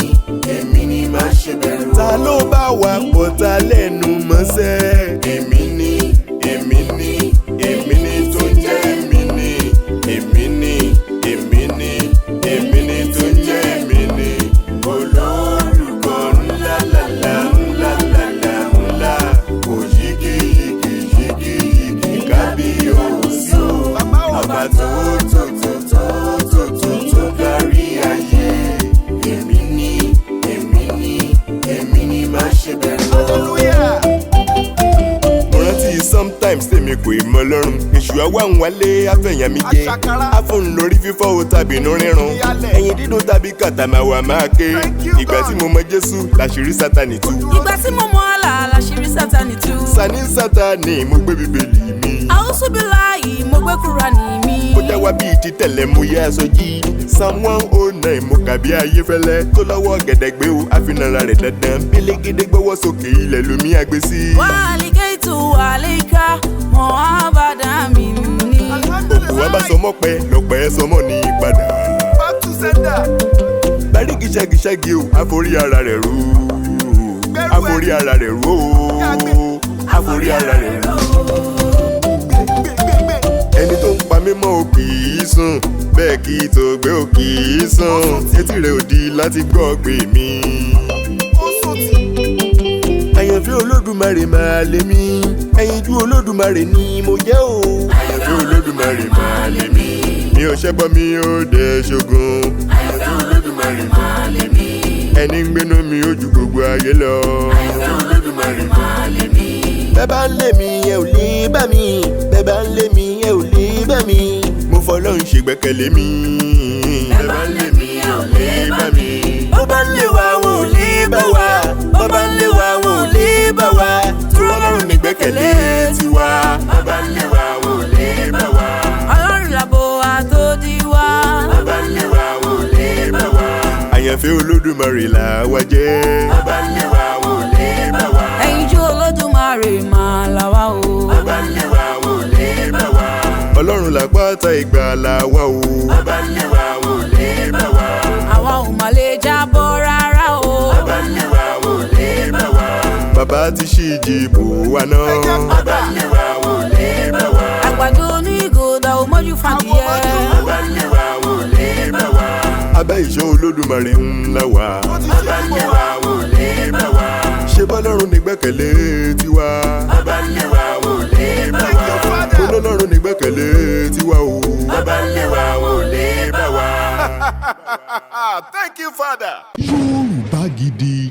S4: èmi ni, má ṣe bẹ̀rù. Ta ló bá wa pọ̀ ta lẹ́nu mọ́sẹ́? Èmi ni, èmi ni, èmi ni tó ń jẹ́ èmi ni. Èmi ni, èmi ni, èmi ni tó ń jẹ́ èmi ni. Olórúkọ ńlá lálá ńlá lálá ńlá. Òyìgì yìgì yìgì yìgì kábíyèsí o. Ọba tó tó tó tó tó tó tó kárí ayé. Èmi ni, èmi ni, èmi ni, má ṣe bẹ̀rù. Mo rántí sometimes tèmi kò ì mọ lọ́rùn, èṣù àwa ń wálé àfẹ̀yàn mi jẹ, àfọ̀n lórí fífọ́ o tàbí inú rírun, ẹ̀yìn dídùn tàbí kàtà máa wà máa ké. Ìgbà tí mo mọ Jésù làṣírí Sátani tú.
S5: Ìgbà tí mo mọ àlà, làṣírí Sátani tú.
S4: Sani Sátani, mo gbé Bíbélì mi.
S5: Àwùsùbíláì, mo gbé Kúránì mi.
S4: Mo jẹ́wọ́. wá bíi ti tẹ̀lẹ̀ mú yẹ aṣọ jí. Psalm 109 mo kà bí ayéfẹ́lẹ́ tó lọ́wọ́ gẹ̀dẹ̀gbẹ́ o àfinara rẹ̀ dandan bílégédé gbọ́wọ́ sókè ilẹ̀ lómi àgbẹ̀ sí.
S5: Wàlíkẹ́tù àlíkà mọ̀ ábàdà mi ní.
S4: Òkú wa bá sọmọ pẹ́ lọ́pẹ́ sọmọ ní padà.
S6: Back to sender.
S4: Báríkì ṣẹ́gi-ṣẹ́gi o àforí ara rẹ̀ rú. Àforí ara rẹ̀ rú o. Àforí ara rẹ̀ rú. Ẹni tó ń pa mí mọ́ ò kì í sùn, bẹ́ẹ̀ kì í tó gbé ò kì í sùn, etí rẹ̀ ò di láti gbọ́ pé mi.
S6: Ó sùn tì.
S4: Àyànfẹ́ Olódùmarè máa lé mi, ẹyinjú Olódùmarè ni mo jẹ́ o. Àyànfẹ́ Olódùmarè máa lé mi, mi ò ṣẹ́bọ mi ò dẹ̀ ṣogun. Àyànfẹ́ Olódùmarè máa lé mi, ẹni ń gbénú mi ó ju gbogbo ayé lọ. Àyànfẹ́ Olódùmarè máa lé mi. Bẹ́ẹ̀ bá ń lé mi ẹ ò lè bá mi, bẹ́ẹ̀ bá ń lé mi ẹ ò lè bá mi. Mo fọlọ́run ṣègbẹ́kẹ̀lé mi. Bẹ́ẹ̀ bá ń lé mi ẹ ò lè bá mi. Bó bá ń lé wa wọn ò lè bá wa, bó bá ń lé wa wọn ò lè bá wa. Torí Ọlọ́run nígbẹ́kẹ̀lé tiwa. Bó bá ń lé wa wọn ò lè bá wa.
S5: Ọlọ́run làbò àtòdì wa.
S4: Bó bá ń lé wa wọn ò lè bá wa. Àyànfẹ́ Olódùmarè là wá jẹ́. Bó bá ń lé wa wọn ò lè bá wa.
S5: Ẹyinjú Olódùmarè máa là wá o.
S4: Bó bá ń lé wa wọn ò lè bá wa. Ọlọ́run làpáta ìgbàlà wa o. Bó bá ń lé wa wọn ò lè bá wa.
S5: Àwa ò mà lè jábọ́ rárá o.
S4: Bó bá ń lé wa wọn ò lè bá wa. Bàbá ti ṣí ìjìbò wa náà. Bó bá ń lé wa wọn ò lè bá wa.
S5: Àgbàdo onígòdà ò mọ́jú fàdíyẹ.
S4: Bó bá ń lé wa wọn ò lè bá wa. Abẹ́ ìṣọ́ Olódùmarè ńlá wa.
S6: Ó ti
S4: Bó
S6: ṣe
S4: bá ń
S6: é
S4: lé
S6: bọ̀.
S4: wa wọn ò lè bá wa. Ṣé bọ́lọ́run ní gbẹ́kẹ̀lé tiwa? Bó bá ń lé wa wọn ò lè bá wa.
S6: Thank you, Father.
S4: Ọlọ́run ní gbẹ́kẹ̀lé tiwa o. Bó bá ń lé wa wọn ò lè bá wa.
S6: Thank you, Father.
S3: Yorùbá Gidi.